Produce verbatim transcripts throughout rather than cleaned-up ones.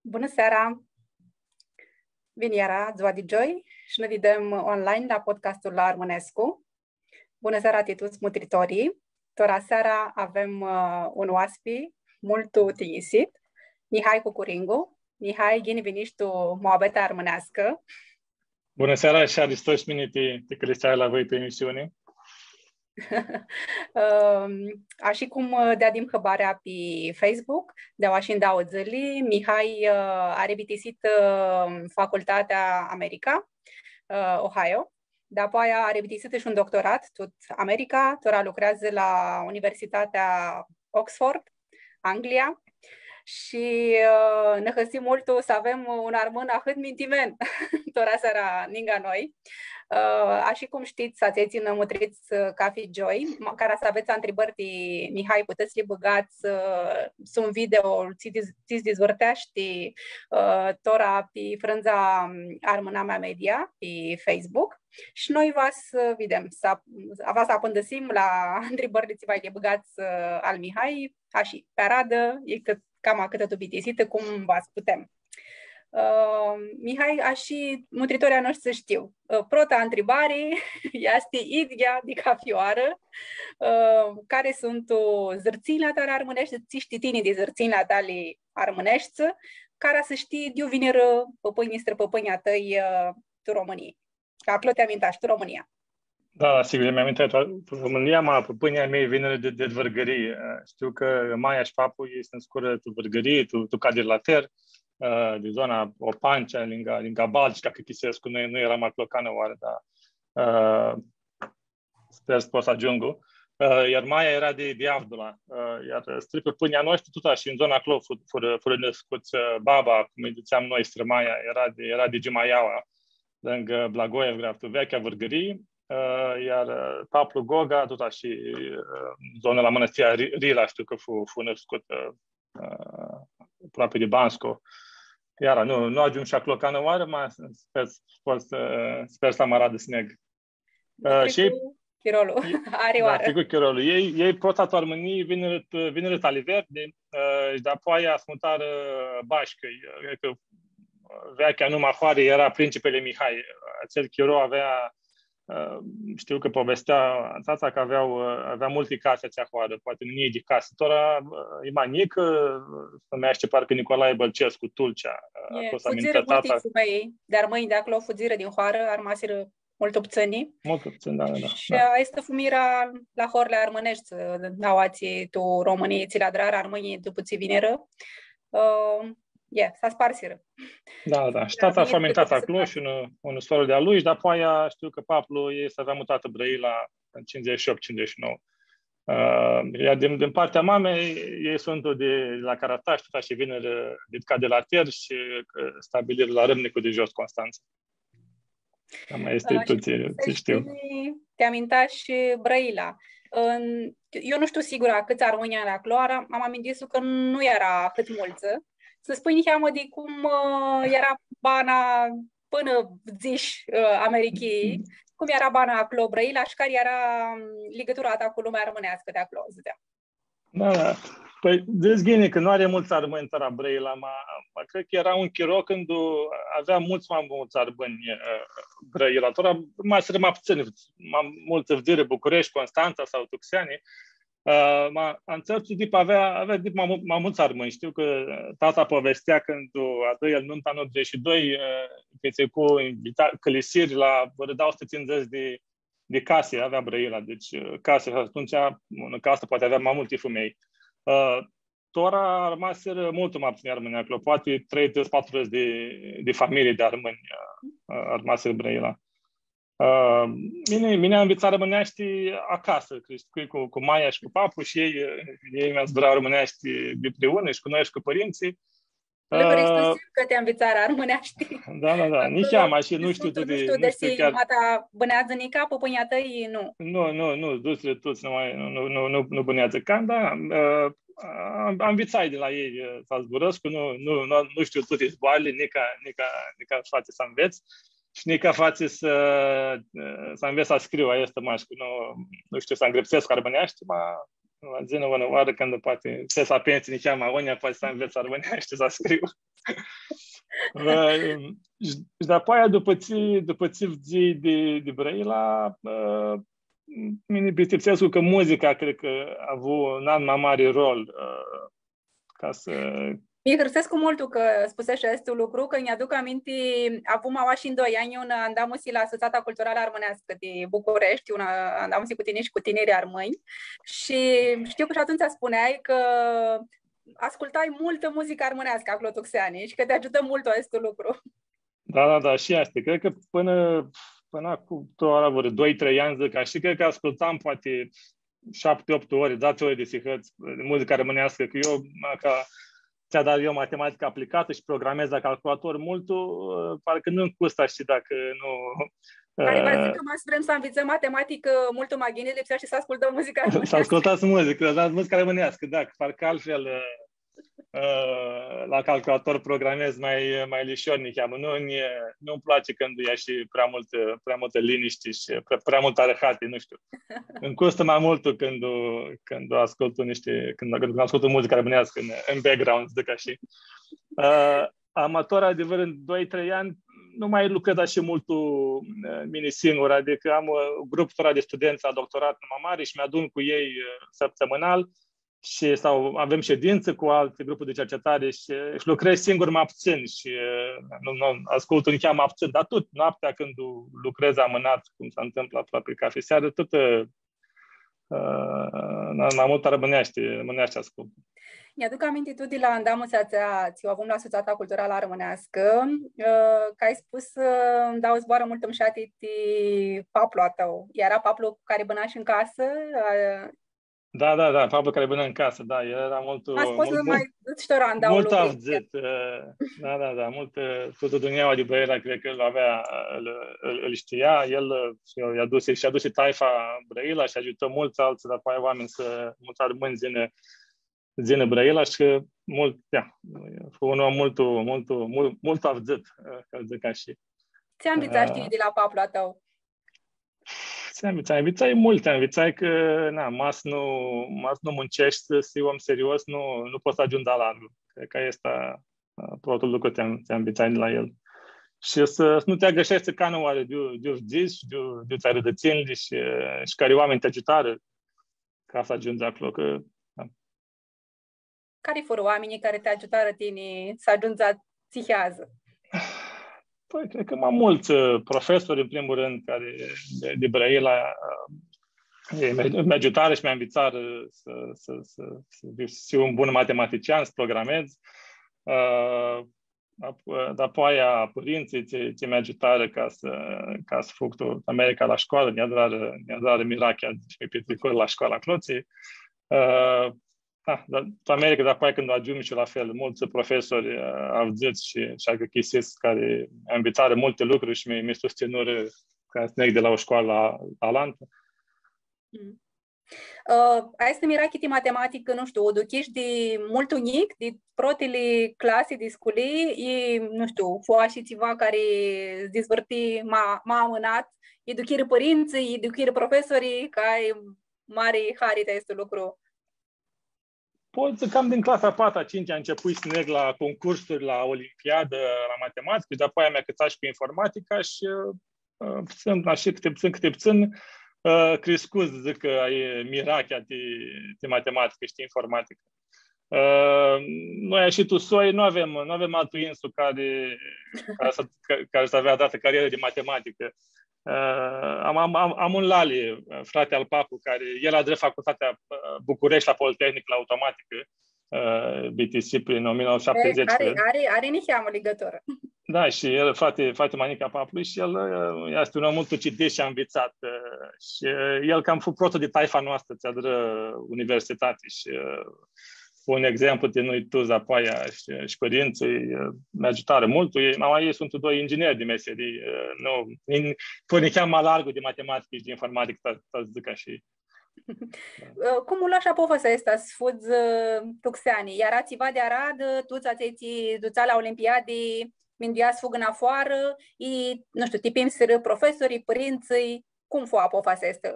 Bunã seara! Vinjera, dzua di gioi, shi nã videm online la podcastul La Armãnescu. Bunã seara, ti tuts mutritorlji! Tora seara avem, ã, un oaspi multu tinjisit, Mihai Cucuringu. Mihai, ghini vinish tu Muabeta Armãneascã. Bunã seara shi haristo shi mini ti, ti cãlishteari la voi pi emisiuni. Ãm, ashi cum, ã, deadim hãbarea pi Facebook, di aoa shi ndauã dzãli, Mihai, ã, ari bitisitã, ã, facultatea America, ã, Ohio. Dapoaia ari bitisitã shi un doctorat, tut America, tora lucreadzã la Universitatea Oxford, Anglia. Shi, ã, nã hãrsim multu s-avem un armãn ahãt mintimen tora seara ningã noi. Ã, ashi cum shtits, atselj tsi nã mutrits, ã, cafi gioi, ma-, cara s-avets ntribãri ti Mihai, putets s-li bãgats, ã, sum video, tsi diz-, tsi s-dizvãrteashti, ã, tora pi frãndza, ãm, Armãnamea Media, pi Facebook. Shi noi va s-videm, s-ap-, va s-apãndãsim la ntribãrli tsi va li bãgats, ã, al Mihai, ashi, pi aradã, e cã-, cama cãtã tu bitisitã, cum va s-putem. Ã, Mihai, ashi mutritorlji a noshtri s-shtiu. Ã, prota ntribari easti idyea di cafi oarã. Ã, cari suntu zãrtsinjli a tali armãneshti, tsi shtii tini di zãrtsinjli a tali armãneshti, cara s-shtii di iu vinirã pãpãnjlji, strãpãpãnjlji a tãi, ã, tu Romãnii? Cã aclo ti amintash, tu Romãnia. Da, da, sigur, mi amintai tu, tu Romãnia, ma pãpãnjlji a mei vinirã di, di Vãrgãrii. Ã, shtiu cã maia shi paplu elj s-nãscurã tu Vãrgãrii, tu, tu Cadrilater, ã, di zona Opancea, lingã, lingã Balcica, cã chisescu, noi nu earam aclo canã oarã, dar, ã, sper s-pot s-agiungu. Ã, iar maia eara di, di Avdula. Ã, iar strãpãpãnjlji a noshtri, tut ashi, tu zona aclo, fu-, furã, furã nãscuts, ã, baba, cum lji dzãtseam noi, strãmaia, eara di, eara di Gimaiaua, lãngã Blagoevgrad, tu veaclja Vãrgãrii, ã, iar, ã, paplu Goga, tut ashi, ã, zona la Mãnãstirea Ri-, Rila, shtiu cã fu, fu nãscut, ã, ã, aproapi di Bansco. Iara, nu, nu agiumshu aclo canã oarã, ma sper, sper, sper s-am aradã s-neg. Ã, shi chirolu. Ari, da, oarã. Chirolu. Elj, elj prota tu Armãnii vinirã, vinirã tu Aliverdi, ã, shi dapoaia s-mutarã Bashcãi. Cred cã veaclja numã a hoarãljei eara Principele Mihai. Atsel chiro avea, ã, shtiu cã povestea tata cã avea, ã, avea multi casi atsea hoarã, poati unã njilji di casi. Tora, ã, e ma njicã, ã, s-numeashti parcã Nicolae Bălcescu, Tulcea, ã, aclo s-amintea tata. Fudzirã multi fumei di armãnj di aclo, fudzirã din hoarã, armasirã multu ptsãni. Multu ptsãni, da, da, da. Shi, da, aestã fu mira la horli armãneshti, ã, aoatsi tu Romãnii, tsi li adrarã armãnjlji dupã tsi vinirã. Ã, e, s-asparsirã. Da, da. Shi tata s-amintea aclo shi unã, unã sorã di-a lui, shi dapoaia shtiu cã paplu, elj s-avea mutatã Brãila tu cincizeci și opt, cincizeci și nouă. Ã, iar din, din partea mamei, elj suntu di, di la Caratash, tut ashi vinirã di, di Cadrilater shi, ã, stabilirã la Râmnicul de Jos, Constanța. Cam aestã e tut tsi, tsi shtiu. Shi ti amintash Brãila. Ãn, eu nu shtiu sigura cãts armãnj eara aclo, am amintishu cã nu eara ahãt multsã. S-nji spunj niheamã di cum, ã, eara bana pãnã, dzãts, ã, Americhii, cum eara bana aclo, Brãila, shi cari eara, ãm, ligãtura a ta cu lumea armãneascã di aclo, dzãtsem. Da, da. Pãi, dzãts ghini cã nu ari multsã armãnj tora Brãila, ma, ma cred cã eara un chiro cãndu avea multsã ma multsã armãnj, ã, Brãila. Tora ma s-rãmã ptsãni, ma multsã fudzirã Bucureshti, Constantsa sau tu xeani. Ã, ma, antsãrtsã dip avea, avea dip ma mu-, ma multsã armãnj. Shtiu cã tata povestea cãndu adrã el numta tu optzeci și doi, ã, cã tsi cu invita-, cãlisiri la vãrã dauã suti tsindzãts di di casi avea Brãila, deci, ã, casi shi atumtsea, unã casã poati avea ma multi fumelj. Ã, tora armasirã multu ma ptsãni armãnj aclo, poati treidzãts, patrudzãts di, di familii di armãnj, ã, ã, armasirã Brãila. Ã, mini, mini am nvitsat armãneashti acasã, criscui cu, cu maia shi cu papu shi elj, ã, elj mi zbura armãneashti dipriunã shi cu noi shi cu pãrintsãlj. Adevãrul easti, ã, sigur cã ti nvitsarã armãneashti. Da, da, da. Niheamã, shi nu shtiu, nu shtiu, nu shtiu desi chiar mata bãneadzã nica, pãpãnjlji a tãi, nu. Nu, nu, nu, s-dusirã tuts, nu ma, nu, nu, nu, nu bãneadzã. Canda, ã, am, am nvitsat di la elj, ã, s-zburãscu, nu, nu, nu, nu shtiu tuti zboarãli, nica, nica, nica fatsi s-anvets. Shi nica fatsi s-, ã, s-anvets s-scriu, aestã mash, cã nu, nu shtiu s-angrãpsescu armãneashti, ma va yinã unã oarã cãndu poati s-apendzi niheamã agonja, poati s-anvets armãneashti s-scriu. Ã, shi, shi dapoaia, dupã tsi, dupã tsi fudzii di, di Brãila, ã, mini pistipsescu cã muzica, cred cã avu un an ma mari rol, ã, ca s- Mi hãrsescu multu cã spuseshi aestu lucru, cã nj-aduc aminti, avum aoa shi doi anj un andamusi la Sutsata Culturalã Armãneascã di Bucureshti, un andamusi cu tini shi cu tinirlji armãnj. Shi shtiu cã shi atumtsea spuneai cã ascultai multã muzicã armãneascã aclo tu xeani shi cã ti agiutã multu aestu lucru. Da, da, da, shi aestã. Cred cã pãnã, pãnã cu tora vãrã doi, trei anj, dzãc, ashi, cred cã ascultam poati shapti, optu ori, dzatsi ori di sihãts, muzicã armãneascã, cã eu, ma, ca, tsi adar eu matematicã aplicatã shi programez la calculator multu, ã, parcã nu-nj custã, shtii, dacã nu, Cari va s-dzãcã cã ma s-vrem s-anvitsãm matematicã multu ma ghini, lipseashti s-ascultãm muzicã armãneascã. S-ascultãm muzicã, da, muzicã armãneascã, da, cã parcã altfel, ã, ã, la calculator programez ma, ma lishor, niheamã. Nu, nji, nu-nj place cãndu e shi prea multã, prea multã linishti shi prea, prea multã arãhati, nu shtiu. Nj-custã ma multu cãndu, cãndu ascultu nishti, cãndu, cãndu ascultu muzicã armãneascã tu, tu background, dzãc ashi. Ã, ama tora di vãrã doi, trei anj, nu ma lucredz ashi multu, ã, mini singur, adicã am, ã, grup tora di studentsã la doctorat ma mari shi mi-adun cu elj, ã, sãptãmãnal, shi, sau avem shedintsã cu alti grupuri di cercetari shi, shi lucredz singur ma putsãn shi, ã, nu, nu, ascultu niheamã ma putsãn, dar tut noaptea cãndu lucredz amãnat, cum s-ntãmplã aproapi cafi searã, tut, ã, ã, ma, ma multu armãneashti, armãneashti ascultu. Nj-aduc aminti tu di la andamusea atsea, tsi u avum la Sutsata Culturalã Armãneascã, ã, cã ai spus, ã, nj-dau zboarã multu mushati ti paplu a tãu. Eara paplu cari bãna shi tu casã, ã, Da, da, da, paplu cari bãna tu casã, da, el eara multu, multu, multu avdzãt, ã, da, da, da, multu, ã, tutã dunjaua di Brãila, cred cã lu avea, ã, lu, lu, lu shtia, el, ã, shi lj-adusi, shi adusi taifa Brãila shi agiutã multsã altsã, dapoaia oaminj s-, multsã armãnj s-yinã, s-yinã Brãila shi multu, ia, fu un om multu, multu, mul-, multu avdzãt, ã, ca s-dzãc ashi. Tsi anvitsashi di la paplu a tãu? Tsi anvitsai? Anvitsai multi, anvitsai cã, na, ma s-nu, ma s-nu munceshti, s-hii om serios, nu, nu pots s-agiundzi la largu. Cred cã aestã, ã, protlu lucru tsi an-, tsi anvitsai di la el. Shi s-, s-nu ti agãrsheshti canãoarã di, di iu fudzii, di, di iu tsã arãdãtsinjli shi, shi cari oaminj ti agiutarã ca s-agiundzi aclo, cã, da. Cari furã oaminjlji cari ti agiutarã tini s-agiundzi tsi hiadzã? Pãi, cred cã ma multsã, ã, profesori, în primul rând, cari di, di Brãila, ã, elj mi, mi agiutarã shi mi anvitsarã s-, s-, s-, s-, s-hiu un bun matematician, s-programez. Ã, ap-, ã, dapoaia pãrintsãlj tsi, tsi mi agiutarã ca s-, ca s-fug tu America la scoalã, nj-adrarã, nj-adrarã mirachea shi mi pitricurã la scoalã aclotsi. Ã, Da, da, tu America, dapoaia cãndu agiumshu, la fel, multsã profesori, ã, avdzãts shi, shi agãrchisits cari anvitsarã multi lucruri shi mi, mi sustsãnurã ca s-neg di la o scoalã la, la alantã. Mm. Ã, aestã mirachi ti matematicã, nu shtiu, u duchishi di multu njic, di protili clasi di sculii, i, nu shtiu, fu ashi tsiva cari s-dizvãrti ma, ma amãnat, i duchirã pãrintsãlj, i duchirã profesorlji, cã ai mari hari ti aestu lucru? Pots, cam din clasa a patra, a cincea, începui s-neg la concursuri, la olimpiadă, la matematică, dar apoi mi-acătsash cu informatica și, ă, puțin, așa, câte puțin, câte puțin, ă, crescut, zic, că ai mirachea de, de matematică și de informatică. Ă, noi, așa, tu soi, nu avem, nu avem altul insu care, care să, care să avea dată carieră de matematică. Ã, am, am, am, am un lali, ã, frati al papu, cari el adrã facultatea, ã, București, la Politehnic, la automaticã, ã, B T C, prin o mie nouă sute șaptezeci. Ari, ari, ari niheamã ligãturã. Da, shi el, frati, frati ma njic a paplui, shi el, ã, easti un om multu citit shi anvitsat, ã, shi, ã, el cam fu protlu di taifa noastrã, tsi adrã universitati shi, ã, un exemplu ti noi tuts, apoia shi, shi pãrintsãlj, ã, mi agiutarã multu. Elj, ama elj suntu doi ingineri di meserii, ã, nu, in-, furã niheamã ma largu di matematicã shi di informaticã, ta, ta s-dzãc ashi. Cum u loashi apofasea aestã s-fudz, ã, tu xeani? Eara tsiva di aradã, tuts atselj tsi s-dutsea la olimpiadi, minduia s-fugã nafoarã, i, nu shtiu, ti pimsirã profesorlji, pãrintsãlj, cum fu apofasea aestã?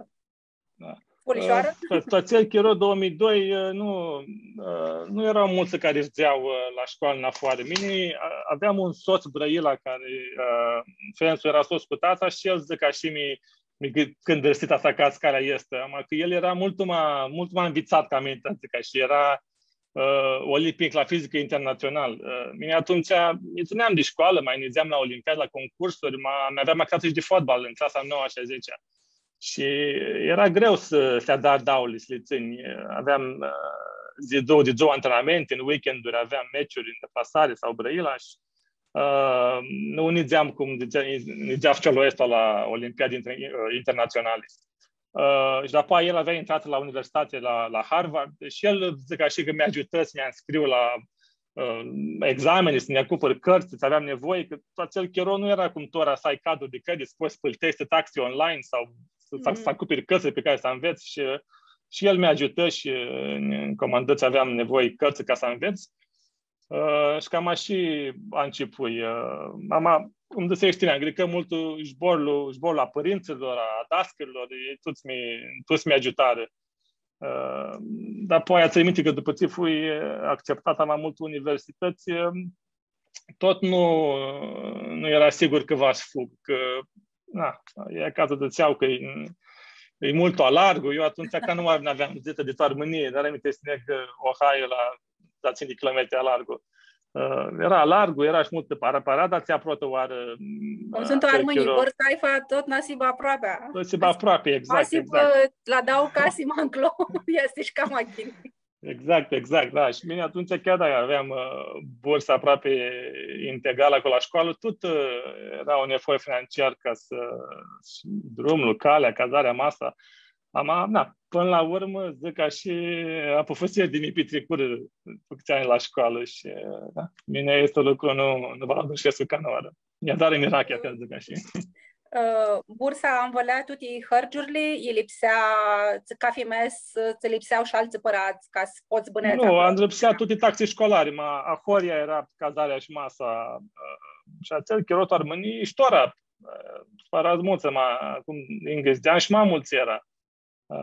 Da. Polișoarã? Ã, tu, tu atsel chiro, doauã mii doi, ã, nu, ã, nu eara multsã cari fudzea, ã, la scoalã nafoarã. Mini, ã, aveam un sots, Brãila, cari, ã, friendsul eara sots cu tata shi el, dzãc ashi, mi, mi gã-, cãndãrsii aestã, ca s-, cari easti. Ama cã el eara multu ma, multu ma nvitsat ca mini, dzãc ashi, eara, ã, olimpic la fizicã internatsional. Ã, mini atumtsea, nji tsãneam di scoalã, ma nidzeam la olimpiadi, la concursuri, ma, mi aveam acasã shi di fotbal, tu clasa a noua shi a zecea. Shi eara greu s-, s-li adari dauli, s-li tsãnj. Aveam, ã, di dzua, di dzua antrenamente, tu weekenduri aveam meciuri tu deplasari sau Brãila shi, ã, nu nidzeam, cum dzãtsea, nidzea ficiorlu aestu la olimpiadi inter-, ã, internatsionali. Ã, shi dapoaia el avea intratã la universitati, la, la Harvard, shi el, dzãc ashi, cã mi agiutã s-mi nscriu la, ã, exameni, s-nji acupãr cãrtsã, tsi aveam nevoie, cã tu atsel chiro nu eara cum tora, s-ai cadru di credit, s-pots s-plãteshti taxi online sau s-, s-, s-acupiri cãrtsãli pi cari s-anvets shi, shi el mi agiutã shi, ã, nji comandã tsi aveam nevoie, cãrtsã ca s-anvets. Ã, shi cam ashi a ãncepui, ã, ama, cum dzãtsesh tini, ngricã multu zborlu, zborlu a pãrintsãlor, a dascãlor, elj tuts mi, tuts mi agiutarã. Ã, dapoaia, tsãn minti cã dupã tsi fui acceptat la ma multi universitãts, ã, tot nu, nu eara sigur cã va s-fug, cã, na, e ca s-dzãtsea cã e, e multu alargu. Eu atumtsea ca nu aveam vidzitã di tu Armãnii, dar mi-amintsescu s-neg Ohio la dzatsi di kilometri alargu. Ã, eara alargu, eara shi multã para-, parada, tsi prota oarã, ã, cum suntu armãnjlji, chiro, vor s-hibã tot nã s-hibã aproapi. Tot s-hibã aproapi, exact, exact. Ã, la dauã casi ma nclo, easti shi cama ghini. Exact, exact, da. Shi mini atumtsea chiar, da, aveam, ã, bursã aproapi integralã aclo la scoalã, tut, ã, eara un efort financiar ca s-, s-, drumlu, calea, cazarea, masa. Ama, na, pãnã la urmã, dzãc ashi, apufãsirã di mi pitricurã putsãn anj la scoalã shi, da, mini aestu lucru nu, nu va lu agãrshescu canãoarã. Nj-adarã mirachea, ca s-dzãc ashi. Ã, bursa anvãlea tuti hãrgiurli, i lipsea, ca fimesã, tsã lipsea shi altsã pãradz ca s-pots s-bãnedz aclo? Nu, anvãlea tuti taxi scolari, ma ahoryea eara cazarea shi masa, ã, shi atsel chiro tu Armãnii, shi tora, ã, s-pãradz multsã, ma, cum, ingãzdeam shi ma multsã eara. Ã,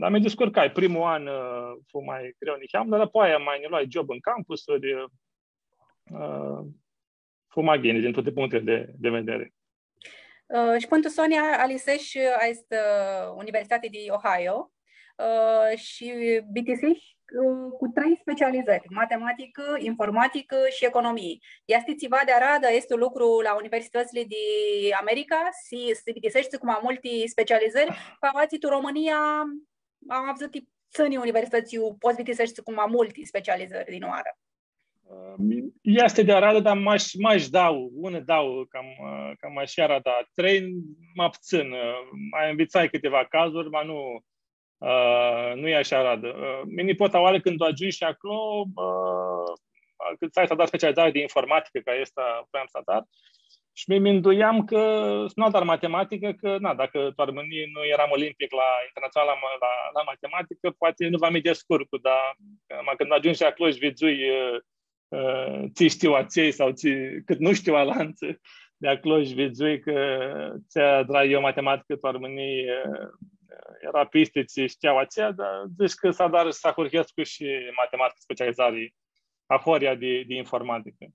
dar mi discurcai. Primul an, ã, fu ma greu niheam, dar dapoaia ma nji loai job tu campusuri, ã, fu ma ghini din tuti punctili di, di vederi. Ã, shi pãn tu soni alisesh aestã, ã, Universitati di Ohio, ã, shi bitisish, ã, cu trei specializãri, matematicã, informaticã shi economii. Easti tsiva di aradã aestu lucru la universitãtsli di America, s-, s-bitiseshti cu ma multi specializãri, cã aoatsi tu Romãnia am avdzãtã putsãni universitãts iu pots s-bitiseshti cu ma multi specializãri dinãoarã. Ã, easti di aradã, dar mash, mash dauã, unã, dauã, cam, ã, cam ashi aradã, trei ma putsãn, ã, ma nvitsai cãtiva cazuri, ma nu, ã, nu e ashi aradã. Ã, mini prota oarã cãndu agiumshu aclo, ã, cãndu s-adar specializarea di informaticã, cã aestã vream s-adar, shi mi minduiam cã s-nu adar matematicã, cã, na, dacã tu Armãnii nu eram olimpic la internatsional la, la, la matematicã, poati nu va mi discurcu, dar, ma cãndu agiumshu aclo shi vidzui, ã, ã, tsi shtiu atselj sau tsi, cãt nu shtiu alantsã di aclo shi vidzui cã tsi adrai eu matematicã tu Armãnii, ã, eara pisti tsi shtiu atselj, dar dzãsh cã s-adar, s-ahurhescu shi matematicã specializari ahoryea di, di informaticã.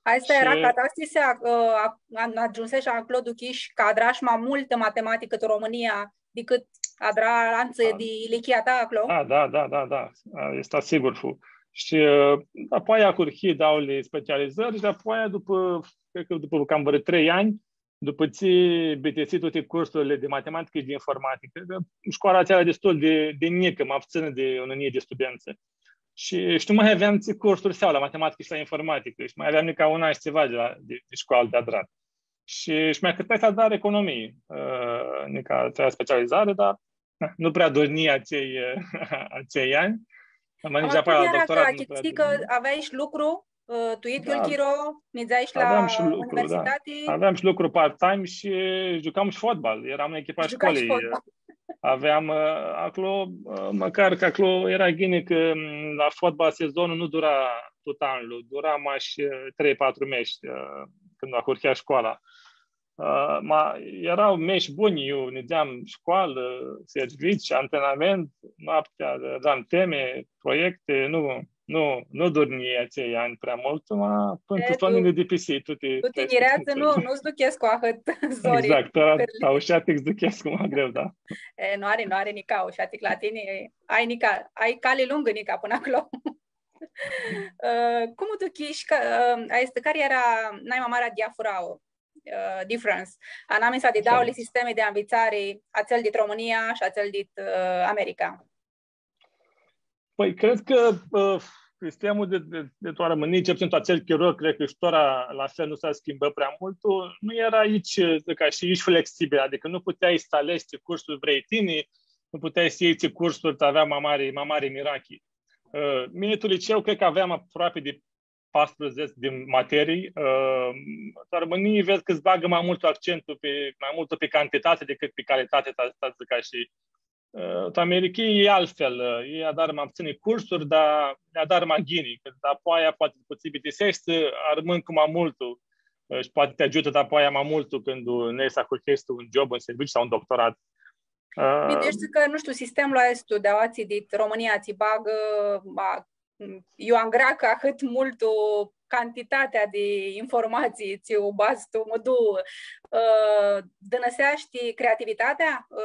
Aestã eara catastisea, ã, a, a, agiumsesh aclo, duchish cã adrash ma multã matematicã tu Romãnia dicãt adra alantsã di ilichia ta aclo? Da, da, da, da, da. A, easti sigur, fu. Shi, ã, dapoaia ahurhii dauli specializãri shi dapoaia, dupã, cred cã dupã cam vãrã trei anj, dupã tsi bitisii tuti cursurli di matematicã shi di informaticã, cã scoala atsea eara destul di, di njicã, ma putsãnã di unã njilji di studentsã. Shi, shi nu ma aveam tsi cursuri s-ljau la matematicã shi la informaticã. Shi ma aveam nica un an shi tsiva di la, di, di scoalã di adrat. Shi, shi mi acãtsai s-adar economii, ã, nica, atsea specializari, dar, na, nu prea dornii atselj, atselj anj. Ama nitsi cum dapoaia la eara doctorat, cã nu prea dornii. Shtii cã aveai shi lucru, ã, tu idyiul chiro, nidzeai shi la universitati? Aveam shi lucru, da. Aveam shi lucru part-time shi jucam shi fotbal. Eram în echipa a școlii. Jucai shi fotbal. Aveam, ã, aclo, ã, mãcar cã aclo eara ghini cã, m, la fotbal sezonul nu dura tut anlu, dura mash, ã, trei, patru mesh, ã, cãndu ahurhea scoala. Ã, ma, eara mesh buni, eu nidzeam scoalã, servici, antrenament, noaptea aveam teme, proiecte, nu, nu, nu durni atselj anj prea multu, ma pãnã tu soni li dipisi, tu ti, tu ti nireadzã, nu, nu s-duchescu ahãt zori. Exact, eara aushatic, s-duchescu ma greu, da. E, nu ari, nu ari nica aushatic la tini, ai nica, ai cali lungã nica pãnã aclo. Ã, cum u duchishi, ca, ã, aestã, cari eara naima marea diafurauã, ã, difference, anamisa di dauli sistemi di anvitsari, atsel dit Romãnia shi atsel dit, ã, America? Pãi, cred cã, ã, sistemul di, di, di tu Romãnii, cel puțin tu atsel chiro, cred cã shi tora la fel nu s-schimbã prea multu, nu eara itsi, dzãc ashi, itsi flexibil, adicã nu puteai s-alegi tsi cursuri vrei tini, nu puteai s-ljei tsi cursuri, avea ma mari, ma mari mirachi. Ã, mini tu liceu, cred cã aveam aproapi di patruzeci di materii. Ã, tu Romãnii, ved cã s-bagã ma multu accentul pi, ma multu pi cantitati dicãt pi calitati, ta, ta s-dzãc ashi. Ã, tu Americhii e altfel, ã, elj adarã ma putsãni cursuri, dar li adarã ma ghini, cã dapoaia poati dupã tsi bitiseshti, armãnj cu ma multu, ã, shi poati ti agiutã dapoaia ma multu cãndu vrei s-ahurheshti un job, un serviciu sau un doctorat. Ã, mindueshti cã, nu shtiu, sistemlu aestu di aoatsi dit Romãnia tsi bagã, ma, iu angreacã ahãt multu cantitatea di informatsii tsi u badz tu, mãduã, ã, dãnãseashti creativitatea? Ã,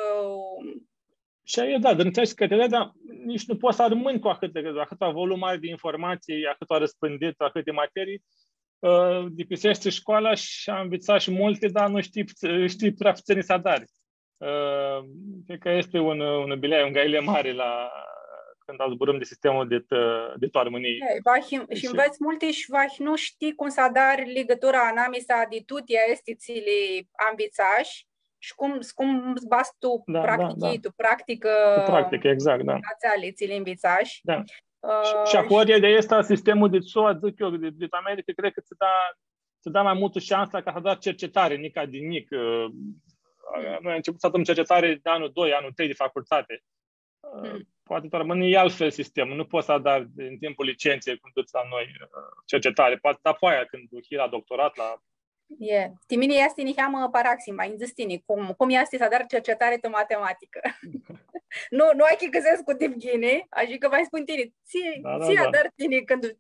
shi aia, da, dãnãseashti creativitatea, dar nitsi nu pots s-armãnj cu ahãtã, ahãtã volum mari di informatsii, ahãt arãspãndit, ahãti materii. Ã, dipiseshti scoala shi anvitsai shi multi, dar nu shtii, shtii prea putsãni s-adari. Ã, cred cã easti un, un bileai, un gaile mari la, cãndu zburãm di sistemlu di, di tu Romãnii. E, vahi, shi nvets multi shi vahi nu shtii cum s-adari ligãtura anamisa di tuti aesti tsi li anvitsash shi cum, cum s-badz tu practichi, tu practicã. Tu practicã, exact, da. Atseali tsi li anvitsash. Da. Ã, shi, shi ahoryea di aestã sistemlu di SUA, dzãc eu, di, di America, cred cã tsã da, tsã da ma multu shansa ca s-adari cercetari, nica di njic. Ã, noi am început s-adrãm cercetari di anlu doi, anlu trei di facultate. Ã, poati tu Romãnii e altfel sistemlu, nu pots s-adari în timpul licenței, cum duts la noi, ã, cercetare. Poati dapoaia, cãndu hii la doctorat, la E, ti mini easti niheamã paraxin, ma nji dzãts tini, cum, cum easti s-adari cercetari tu matematicã? Nu, nu achicãsescu dip ghini, ashi cã va spun tini, tsi, tsi adari tini cãndu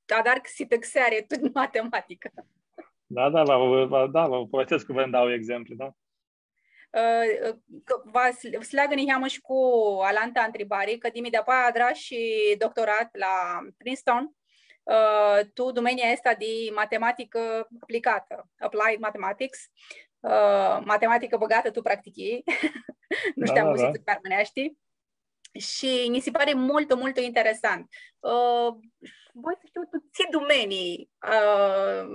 adari xitãxeari tu matematicã? Da, da, va, va, da, va povestescu, va dau exemplu, da. Ã, cã va s-, s-leagã niheamã shi cu alantã ntribari, cã dimi dapoaia adrash shi doctorat la Princeton, ã, tu dumenia aestã di matematicã aplicatã, applied mathematics, ã, matematicã bãgatã tu practichii, nu shtiam cum s-dzãc pi armãneashti. Shi nji si pari multu, multu interesant. Ã, voi s-shtiu tu tsi dumenii, ã,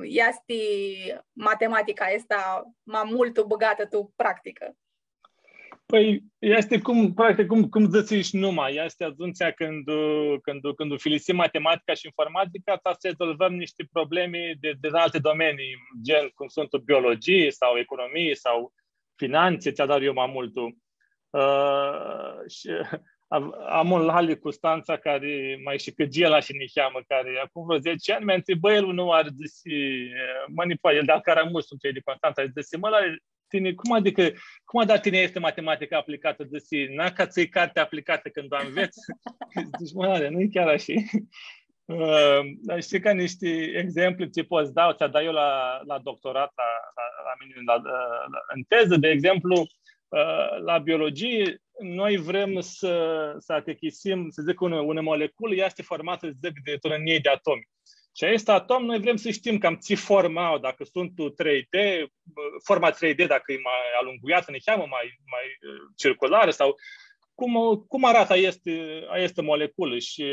easti matematica aestã ma multu bãgatã tu practicã? Pãi, easti cum, practic, cum, cum dzãts shi numa, easti atumtsea cãndu, cãndu, cãndu ufilisim matematica shi informatica, ta s-rezolvãm nishti problemi di, di alti domenii, gen cum suntu biologii sau economii sau finantsi, tsi adar eu ma multu. Ã, shi am, am un lali Custantsa cari ma shicãgea la shi niheamã, cari acum vreo zece ani mi ntribã el unã oarã, dzãsi, mã, nipoa, el di-al Caramush, suntu elj di Constantsa, dzãsi, mã, lali, tini, cum adicã, cum adari tini aestã matematicã aplicatã? Dzãsi, na, ca tsi-i cartea aplicatã cãndu u anvets? Dzãc, mã, lali, nu-i chiar ashi. Ã, dar shtii ca nishti exempli tsi pot s-dau, tsi adai eu la, la doctorat, la, la, la mini, la, la, în teză, de exemplu, ã, la biologii, noi vrem să, să atechisim, să zic, unã, unã moleculă, ea este formată, să zic, de, într-un mii de atomi. Shi aestu atom, noi vrem s-shtim cam tsi formã au, dacã suntu trei D, forma trei D, dacã e ma alunguiatã, niheamã ma, ma, ã, circularã, sau cum, cum aratã aestã, aestã moleculã. Shi,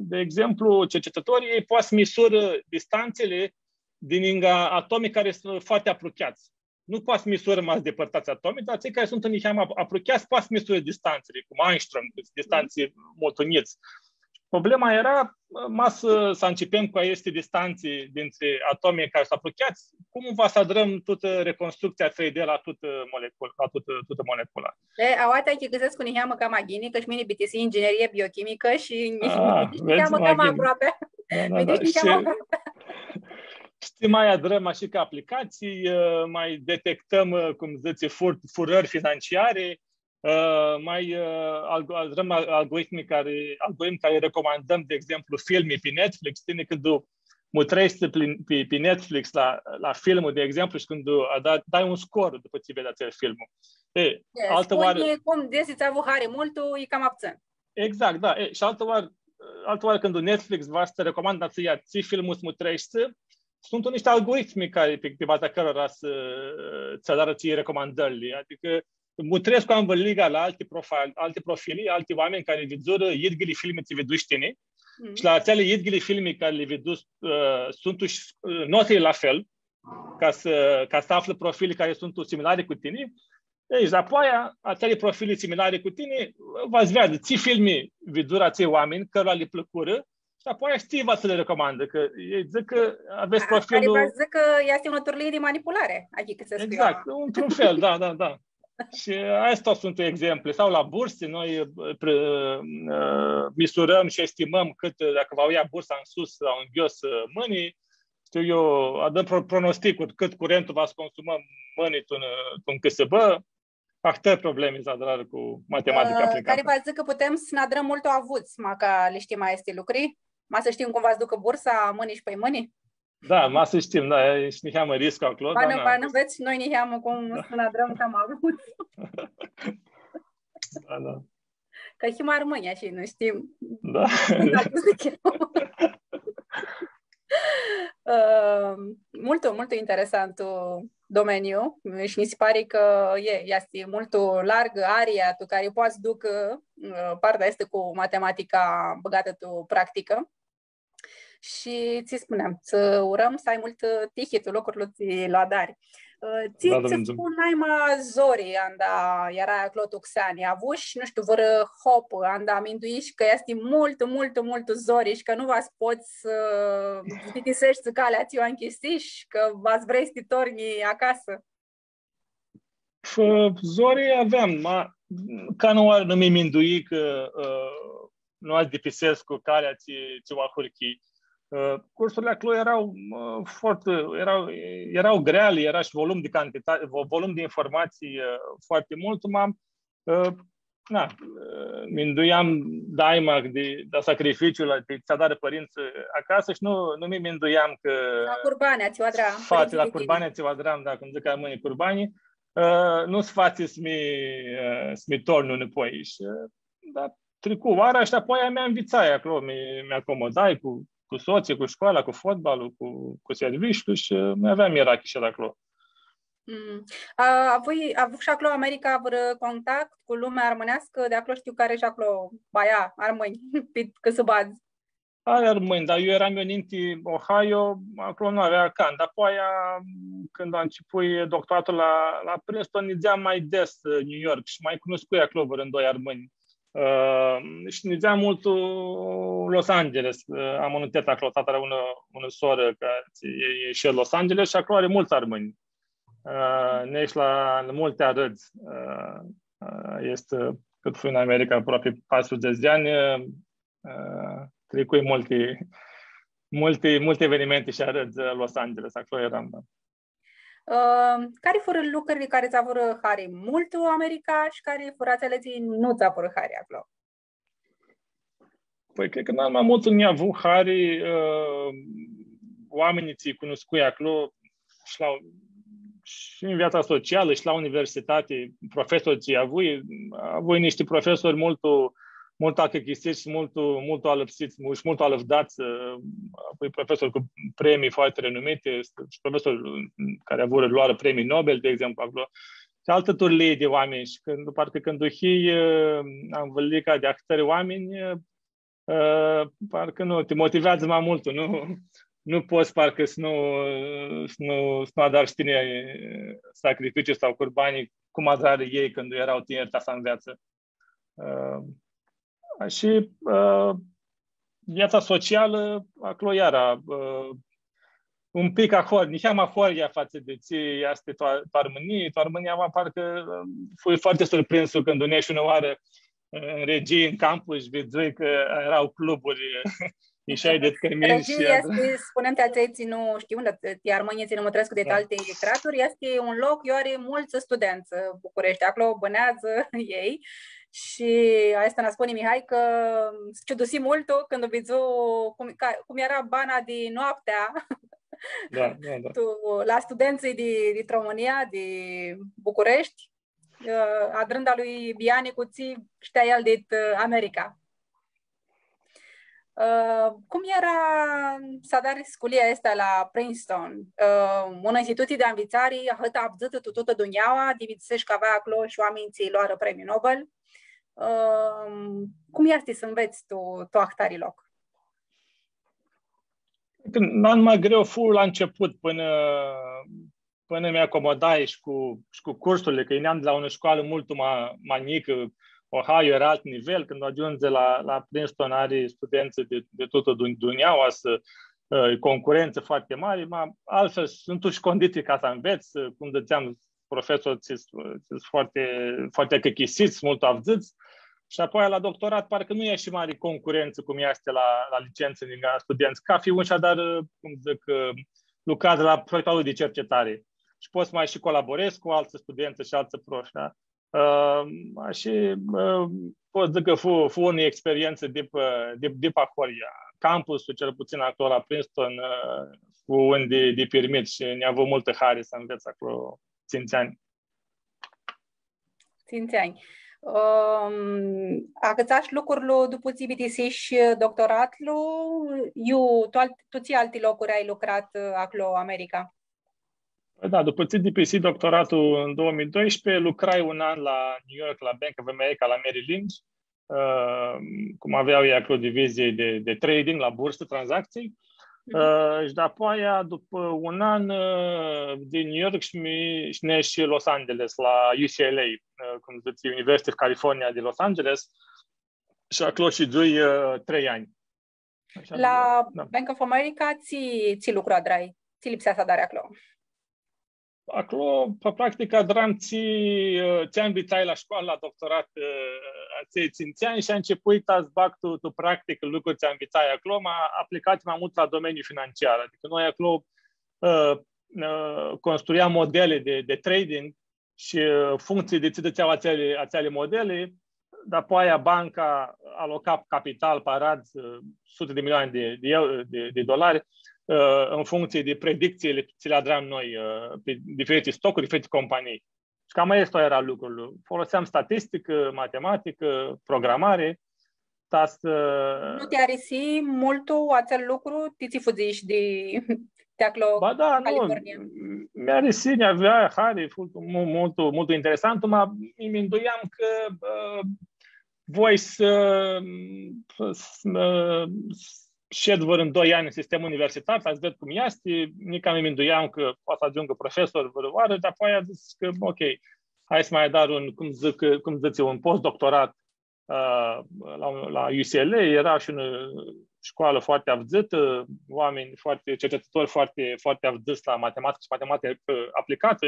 de exemplu, cercetătorii, ei poate să misură distanțele din lângă atomi care sunt foarte apropiați. Nu poate să misură ma depărtați atomii, dar cei care sunt niheamã ap-, apropiați poate să misură distanțele, cum angstrom, cu distanțe multu njits. Problema era, ma s-, s-ancepem cu aeste distanțe dintre atomii care sunt apropiați, cum va s-adrãm tutã reconstrucția trei D la tutã molecul-, la tutã, tutã molecula? E, aoatsi achicãsescu niheamã cama ghini, cã shi mini bitisii inginerie biochimicã shi niheamã cama aproapi. Da, da, da. Shi Shtii, ma adrãm ashi ca aplicatsii, ã, ma detectãm, ã, cum dzãts, fur-, furãri financiari, ã, ma, ã, alg-, adrãm al-, algoritmi cari, algoritmi cari recomandãm, di exemplu, filmi pi Netflix. Tini cãndu mutreshti pi, pi, pi Netflix la, la filmul, di exemplu, shi cãndu da-, dai un scor dupã tsi vedz atsel filmul. E, e, altã oarã, spuni cum, desi tsi avu hari multu, e cama ptsãn. Exact, da. E, shi altã oarã, altã oarã cãndu Netflix va s-ti recomandã a tsãia tsi filmul s-mutreshti, suntu nishti algoritmi cari, pi, pi baza cãrora s-, tsã adarã tsi recomandãrli. Adicã, mutrescu anvãrliga la alti profi-, alti profili, alti oaminj cari vidzurã idghili filmi tsi vidzushi tini, shi la atseali idghili filmi cari li vidzushi, ã, suntu shi, ã, notili la fel, ca s-, ca s-aflã profili cari suntu similari cu tini. Ei, shi apoaia, atseali profili similari cu tini, va s-veadã tsi filmi vidzurã atselj oaminj, cãrora li plãcurã, shi apoaia shtii, va s-li recomandã, cã elj dzãc cã avets profilul. Cari va s-dzãcã cã easti unã turlii di manipulari, adicã s-spun. Exact, într-un fel, da, da, da. Shi aesti suntu exempli. Sau la bursi, noi, ã, pre-, ã, misurãm shi estimãm cãt, dacã va u lja bursa tu sus sau tu nghios, ã, mãni, shtiu eu, adrãm pro-, pronosticul cãt curentul va s-consumã mãni tu un, tu un cãsãbã. Ahtãri problemi s-adarã cu matematica aplicatã. Ã, cari va s-dzãcã cã putem s-nã adrãm multu avuts, ma ca li shtim aesti lucri, ma s-shtim cum va s-ducã bursa mãni shi pãimãni? Da, ma s-shtim, da, e, shi niheamã riscu aclo, va da, nã, na, va nã vedz shi noi niheamã cum s-nã adrãm cama avuts. Da, da. Cã him armãnj, ashi, nu shtim. Da. Ã, multu, multu interesantu domeniu shi mi si pari cã e, easti multu largã aria tu cari poati s-ducã, ã, partea aestã cu matematica bãgatã tu practicã. Shi tsi spuneam, tsã urãm s-ai multã tihi tu lucrul tsi lu adari. Ã, tsi, da, da, tsi fu naima zori anda earai aclo tu xeani? Avushi, nu shtiu, vãrã hopã anda minduishi cã easti multu, multu, multu zori shi cã nu va s-pots s-bitiseshti calea tsi u anchisishi, cã va s-vrei s-ti tornji acasã? Fã-, zori aveam, ma canãoarã nu mi minduii cã, ã, nu va s-bitisescu calea tsi, tsi u ahurhii. Ã, cursurli aclo eara, ã, foarte, eara, eara greali, eara shi volum di cantita-, vo-, volum di informatsii, ã, foarte multu, ma, ã, na, ã, minduiam daima di, di sacrificiul, di tsi adarã pãrintsãlj acasã shi nu, nu mi minduiam cã la curbanea tsi u adra, s-fatsi, pãrintsãlj, la curbanea tsi u adram, da, cum dzãc armãnjlji, curbani, ã, nu s-fatsi s-mi, ã, s-mi tornu nãpoi. Shi, ã, da, tricu oara shi apoia mi anvitsai aclo, mi, mi acomodai cu, cu sotslji, cu scoala, cu fotbalul, cu, cu serviciul shi, ã, mi aveam ierarhii shi aclo. Mm. A, avui, avushi aclo America vãrã contact cu lumea armãneascã? Di aclo shtiu cã ari shi aclo baia armãnj, pi cãsãbadz. Ari armãnj, dar eu eram eu ninti Ohio, aclo nu avea can. Dar apoia, cãndu am început doctoratul la, la Princeton, nidzeam mai des, ã, New York shi ma cunuscui aclo vãrã doi armãnj. Ã, shi nidzeam multu Los Angeles, ã, am unã tetã aclo, tata ari unã, unã sorã, cã e, e shi el Los Angeles shi aclo ari multsã armãnj. Ã, neshu la multi arãdz. Ã, ã, easti, cãt fui tu America, aproapi patruzeci de ani, ã, tricui multi, multi, multi evenimenti shi arãdz, ã, Los Angeles, aclo eram, da. Ã, cari furã lucrili cari tsã avurã hari multu America shi cari furã atseali tsi nu tsã avurã hari aclo? Pãi, cred cã nai ma multu nj-avu hari, ã, oaminjlji tsi cunuscui aclo shi la, shi tu viatsa socialã shi la universitati, profesori tsi avui, avui nishti profesori multu, multu achicãsits shi multu, multu alãpsits, mu-, shi multu alãvdats, ã, avui profesori cu premii foarte renumite, shi profesori cari avurã, loarã premii Nobel, di exemplu, aclo. Shi altã turlii di oaminj shi cãndu, parcã cãndu hii, ã, anvãrliga di ahtãri oaminj, ã, parcã nu, ti motiveadzã ma multu, nu, nu pots parcã s-nu, s-nu, s-nu adari shi tini, ã, sacrificii sau curbani, cum adrarã elj cãndu eara tiniri ta s-anveatsã. Ã, shi, ã, viatsa socialã, aclo iara, ã, un pic ahoryea, niheamã ahoryea fatsã di tsi easti tu, tu Armãnii. Tu Armãnii, ma parcã, ã, fui foarte surprins cãndu neshu unã oarã, ã, tu regii, tu campus, vidzui cã eara cluburi, ishai di cãminj shi... Regii easti, spunem ti atselj tsi nu shtiu, ti armãnjlji tsi nã mutrescu di alti craturi, easti un loc iu ari multsã studentsã Bucureshti, aclo bãneadzã elj. Shi aestã nã spuni Mihai cã s-ciudusi multu cãndu vidzu cum, ca, cum eara bana di noaptea la studentsãlj di, di Romãnia, di Bucureshti, ã, adrãnda lui Biani cu tsi shtea el dit, ã, America. Ã, cum eara s-adari sculia aestã la Princeton? Ã, unã institutsii di anvitsari ahãt avdzãtã tu tutã dunjaua, di vidzesh cã avea aclo shi oaminj tsi loarã premiu Nobel. Ã, cum easti s-anvets tu, tu ahtari loc? Cãndu, numa greu fu la început, pãnã pãnã mi acomodai shi cu, shi cu cursurile, cã yineam di la unã scoalã multu ma, ma njicã, Ohio eara alt nivel, cãndu agiundzi la, la Princeton ari studentsã di, di tutã dun-, dunjaua, s-, ã, e concurență foarte mare, ma altfel suntu shi condiții ca s-anvets, ã, cum dzãtseam, profesori tsi, tsi foarte, foarte achichisits, multu avdzãts, shi apoi la doctorat parcã nu e ashi mari concurență cum easti la, la licență, la studentsã. Cafi un shi adarã, cum dzãc, ã, lucrează la proiectul lui de cercetare. Shi pot s-ma shi colaborez cu altsã studentsã shi altsã profi, da? Ã, shi, ã, pot s-dzãc cã fu, fu unã experientsã dip, dip, dip ahoryea. Campusul, cel puțin aclo la Princeton, ã, fu un di, di pirmit shi nj-avu multã hari s-anvets aclo tsintsi anj. Tsintsi anj. Ãm, acãtsash lucrul dupã tsi bitisish doctoratlu, iu tu alt-, tu tsi alti locuri ai lucrat, ã, aclo, America? Păi da, după ce dipisi doctoratul în două mii doisprezece, lucrai un an la New York, la Bank of America, la Merrill Lynch, ã, cum aveau ei acolo divizie de, de trading la bursă, tranzacții. Mhm. Ã, și după aia, după un an, ã, din New York și mi, și ne și Los Angeles, la U C L A, ã, cum zice, University of California din Los Angeles. Și acolo și doi, ã, trei ani. Așa, la da. Bank of America, tsi, tsi lucru adrai? Tsi lipsea s-adari aclo? Aclo, pe practic, adram tsi, tsi anvitsai la școală, la doctorat, ã, atselj tsintsi anj shi începui ta s-bag tu, tu practic lucruri tsi anvitsai aclo, ma aplicat mai mult la domeniul financiar. Adică noi aclo, ã, ã, construiam modele de, de trading și, ã, funcție de tsi dãtsea atseali, atseali modele, dar apoi banca aloca capital, paradz, ã, sute de milioane de, de eu-, de, de dolari, ã, în funcție de predicțiile tsi le adram noi, ã, pe diferite stocuri, diferite companii. Și cam aesta era lucrul. Foloseam statistică, matematică, programare, ta s-... Nu ti arisi multu atsel lucru? Ti tsi fudzish di, di aclo, ba da, nu, California? Mi arisi, nj-avea hari, fu mu-, multu, multu interesant, ma mi minduiam cã, ã, voi s-, s-, ã, shed vãrã doi anj în sistemul universitar, ta s-ved cum easti, nica mi minduiam cã poati s-agiungã profesor vãrãoarã, dar apoi am zis cã, ok, hai s-ma adar un, cum dzãc, cum dzãtsi, un postdoctorat, ã, la, la U C L A, era shi unã școală foarte avdzãtã, oameni foarte, cercetători foarte, foarte avdzãts la matematică și matematică, ã, aplicată.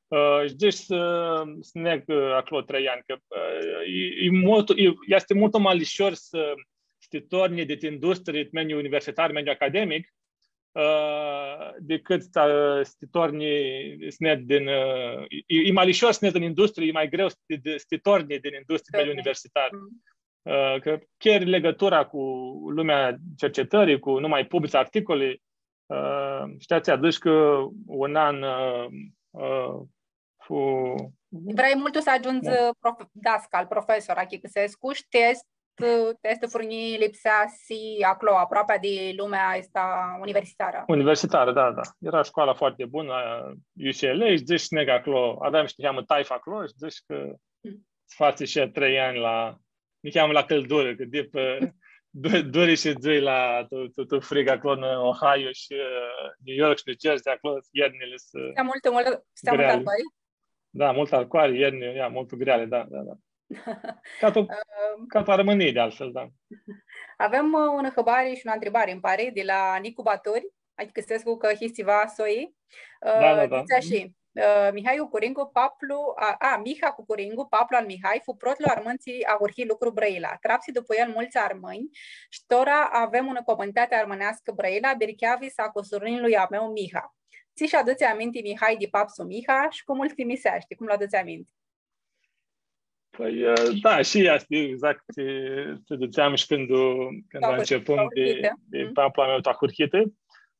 Ã, shi dzãsh s-, s-neg, ã, aclo trei anj, cã, ã, e, e multu, e, easti multu ma lishor s-, s-ti tornji dit industrie, mediul universitar, mediul academic, ã, dicãt ta, s-ti tornji s-nedz din, ã, e, e ma lishor s-nedz din industrie, e ma greu s-ti, s-ti tornji din industrie, mediul universitar. Ã, cã cheri legãtura cu lumea cercetării, cu, nu mai publici articole, ã, shi ti atsea dzãsh cã un an, ã, ã, cu... Vrei multu s-agiundzi prof-, dascal, profesor, achicãsescu, shi ti aestã, ti aestã furnjii lipsea s-hii aclo, aproapea di lumea aestã universitarã. Universitară, da, da. Era școala foarte bună, U C L A, shi dzãsh s-neg aclo, aveam shi niheamã taifã aclo shi dzãsh cã s-fatsi shi trei anj la, niheamã la cãldurã, cã dip, du-, duri shidzui la, tu, tu, tu frig aclo în Ohio shi, ã, New York shi New Jersey, aclo iernili s-... Stea multu, multu, stea multu greali. Arcoari? Da, multu arcoari, ierni, ia, multu greali, da, da, da. Ca tu, ã, ca tu Romãnii, di altfel, da. Avem, ã, unã hãbari shi unã ntribari, nji pari, di la Nicu Baturi, achicãsescu cã hii tsiva soi. Da, da, da. Ã, dzãtsi ashi: ã, Mihai Cucuringu, paplu, a, a, Miha Cucuringu, paplu al Mihai, fu protlu armãn tsi ahurhi lucru Brãila. Trapsi dupã el multsã armãnj, sh-tora avem unã comunitati armãneascã Brãila, bircheavi-sa a cusurinlui a meu Miha. Tsi sh-adutsi aminti Mihai di pap-su Miha sh-cum lu timiseashti, cum lu adutsi aminti? Pãi, ã, da, shi easti exact tsi, tsi dzãtseam shi cãndu, cãndu Tu ahur-, ancepum tu di, ahurhitã. di Mm. paplu a meu, tu ahurhitã.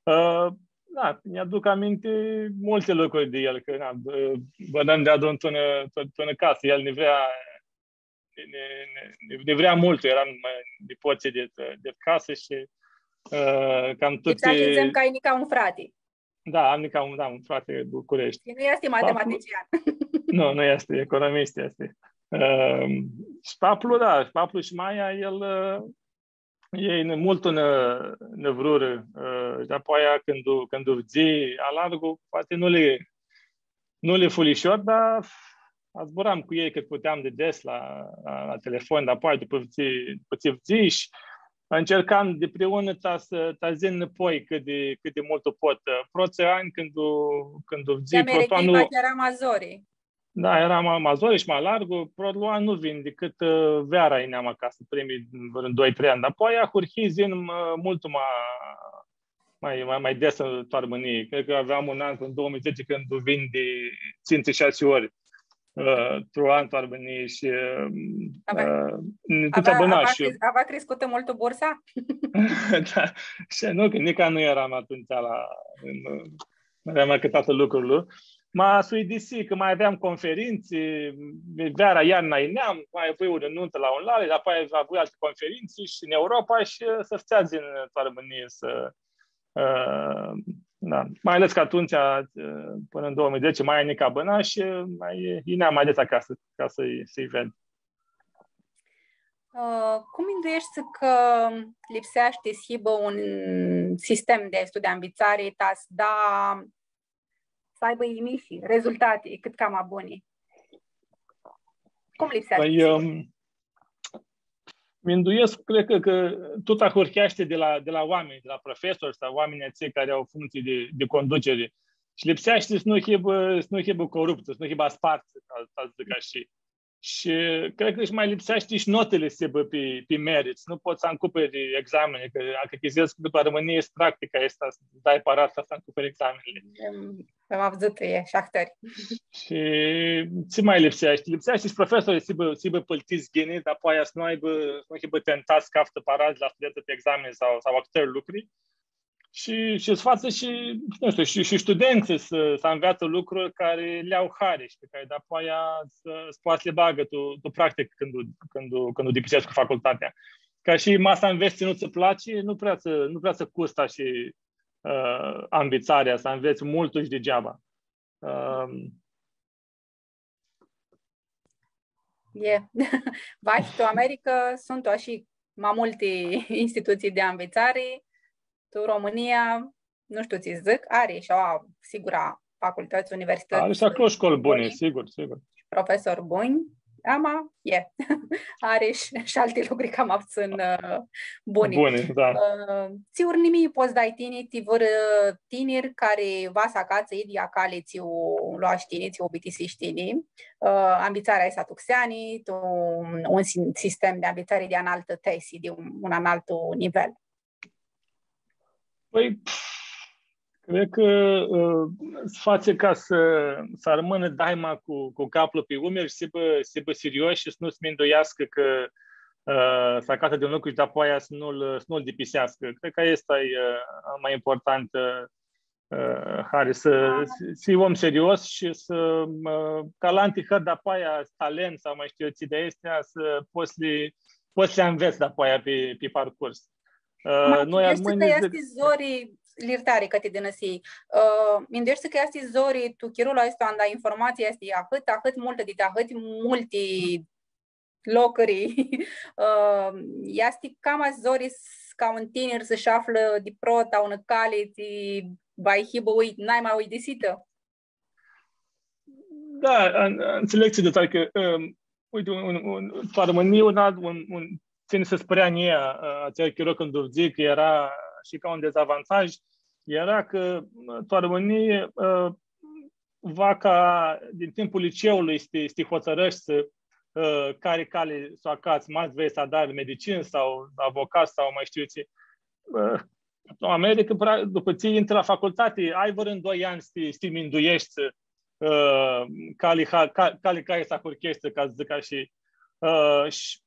Ã, da, nj-aduc aminti multi lucri di el, cã, na, bã-, bãnãm deadun tu unã, tu, tu unã casã. El nã vrea, nã, nã, nã, nã vrea multu, earam, ã, nipotslji di, di casã shi, ã, cam tuti Deci, hai s-dzãtsem cã ai nica un frati. Da, am nica un, da, un frati Bucureshti. Shi nu easti Paplu- matematician. Nu, nu easti, economist easti. Ãm, shi paplu, da, shi paplu shi maia, el, ã, elj nã, multu nã, nã vrurã, ã, shi dapoaia cãndu, cãndu fudzii alargu, poati nu li, nu li fu lishor, dar zburam cu elj cãt puteam di des la, la, la telefon, dapoaia dupã tsi, dupã tsi fudzii shi ãncercam dipriunã ta s-, ta s-yin nãpoi cãt di, cãt di multu pot. Protslji anj cãndu, cãndu fudzii, protlu an nu, eara ma zori. Da, eara ma, ma zori shi ma largu, protlu an nu vin dicãt, ã, veara yineam acasã, primii vãrã doi, trei anj. Dapoaia ahurhii s-yin, ã, multu ma, ma, ma, ma des tu Armãnii. Cred cã aveam un an, în două mii zece, cãndu vin di tsintsi, shasi ori, ã, tu an tu Armãnii shi, ã, Avea, ã, nu avea, avea bãnash. Cres-, avea crescutã multu bursa? Da, shi nu, cã nica nu earam atumtsea la, în, earam acãtsatã lucrul. Ma s-uidisi cã ma aveam conferintsi, veara, iarna yineam, ma avui unã nuntã la un lali, dapoaia avui alti conferintsi shi în Europa shi, ã, s-fãtsea s-yin tu Armãnii, s-, ã, da. Mai ales cã atumtsea, ã, pãnã în două mii zece, ma nica bãna shi, ã, ma yineam ma des acasã, ca s-lji, s-lji ved. Ã, cum mindueshti cã lipseashti s-hibã un sistem di aestu di anvitsari, ta s-da, s-aibã imisi, rezultati, cãt cama buni? Cum lipseashti Pãi, s-hibã? Ãm, minduescu, cred cã, cã tut ahurheashti di la, di la oaminj, di la profesori sau oaminjlji atselj cari au functsii di, di conducere. Shi lipseashti s-nu hibã, s-nu hibã coruptsã, s-nu hibã aspartsã, ta, ta s-dzãc ashi. Shi cred cã shi ma lipseashti shi notili s-hibã pi, pi merit. Nu pots s-ancupãri exameni, cã, acã chizescu cã tu Armãnii easti practica aestã, s-dai paradz ta s-ancupãri examenili. Am, am avdzãtã, e, shi ahtãri. Shi tsi ma lipseashti? Lipseashti shi profesorlji s-hibã, s-hibã pãltidzã ghini, dapoaia s-nu aibã, s-nu hibã tentats s-caftã paradz la studentsã pi exameni sau, sau ahtãri lucri. Shi, shi s-fatsã shi, nu shtiu, shi, shi studentsã s-, s-anveatsã lucruri cari li au hari shi pi cari dapoaia s-, s-poatã s-li bagã tu, tu practicã cãndu, cãndu, cãndu dipisescu facultatea. Ca shi ma s-anvets tsi nu tsã platsi, nu prea tsã, nu prea tsã custã shi, ã, anvitsarea, s-anvets multu shi digeaba. Ãm, E. Vahi tu America suntu ashi ma multi institutsii di anvitsari, tu Romãnia, nu shtiu tsi dzãc, ari shi aua, sigura, facultãts, universitãts, Ari shi aclo shcoli buni, buni. Sigur, sigur. Profesori buni, ama, e. Ari shi, shi alti lucri cama putsãn, ã, buni. Buni, da. Ã, tsi urnimii pots s-dai tini ti vãrã tinir cari va s-acatsã idyea cali tsi u loashi tini, tsi u bitisishi tini, ã, anvitsarea aestã tu xeani, tu un si-, sistem di anvitsari di analtã tesi, di un, un analtu nivel? Pãi, pf, cred cã, ã, s-fatsi ca s-, s-armãnã daima cu, cu caplu pi umiri shi s-hibã, s-hibã sirioshi shi s-nu s-minduiascã cã, ã, s-acatsã di un lucru shi dapoaia s-nu-l, s-nu-l dipiseascã. Cred cã aestã e, ã, ma important, ã, ã, hari, s-, s-, s-hii om sirios shi s-, ã, ca la alanti hãri, dapoaia talent sau ma shtiu eu tsi di aesti, s-pots s-li, pots s-li anvets dapoaia pi, pi parcurs. Ã, ma, noi mindueshti armãnjlji cã dzãc easti zori, ljirtari cã ti dãnãsii, ã, mindueshti cã easti zori tu chirolu aestu anda informatsia easti ahãt, ahãt multã, di ahãti multi locuri. Ã, easti cama zori s-, ca un tinir s-shi aflã di prota unã cali tsi va-lj hibã ui-, naima uidisitã. Da, an-, an-, înțeleg ce detalii, că, um, uite, un, un, un, tu Armãnii, un alt, un, un, tsi nji si pãrea a njia, ã, atsel chiro cãndu fudzii, cã eara shi ca un dezavantaj, eara cã, ã, tu Armãnii, ã, vaca din timpul liceului s-ti, s-ti hotărãshti, ã, cari cali s-u acats, ma vrei s-adari medicinã sau avocat sau ma shtiu tsi. Ã, tu America, pra-, dupã tsi intri la facultati, ai vãrã doi anj s-ti, s-ti mindueshti, ã, cali ha-, ca-, cali cai s-ahurheshti, ca s-dzãc ashi. Ã, shi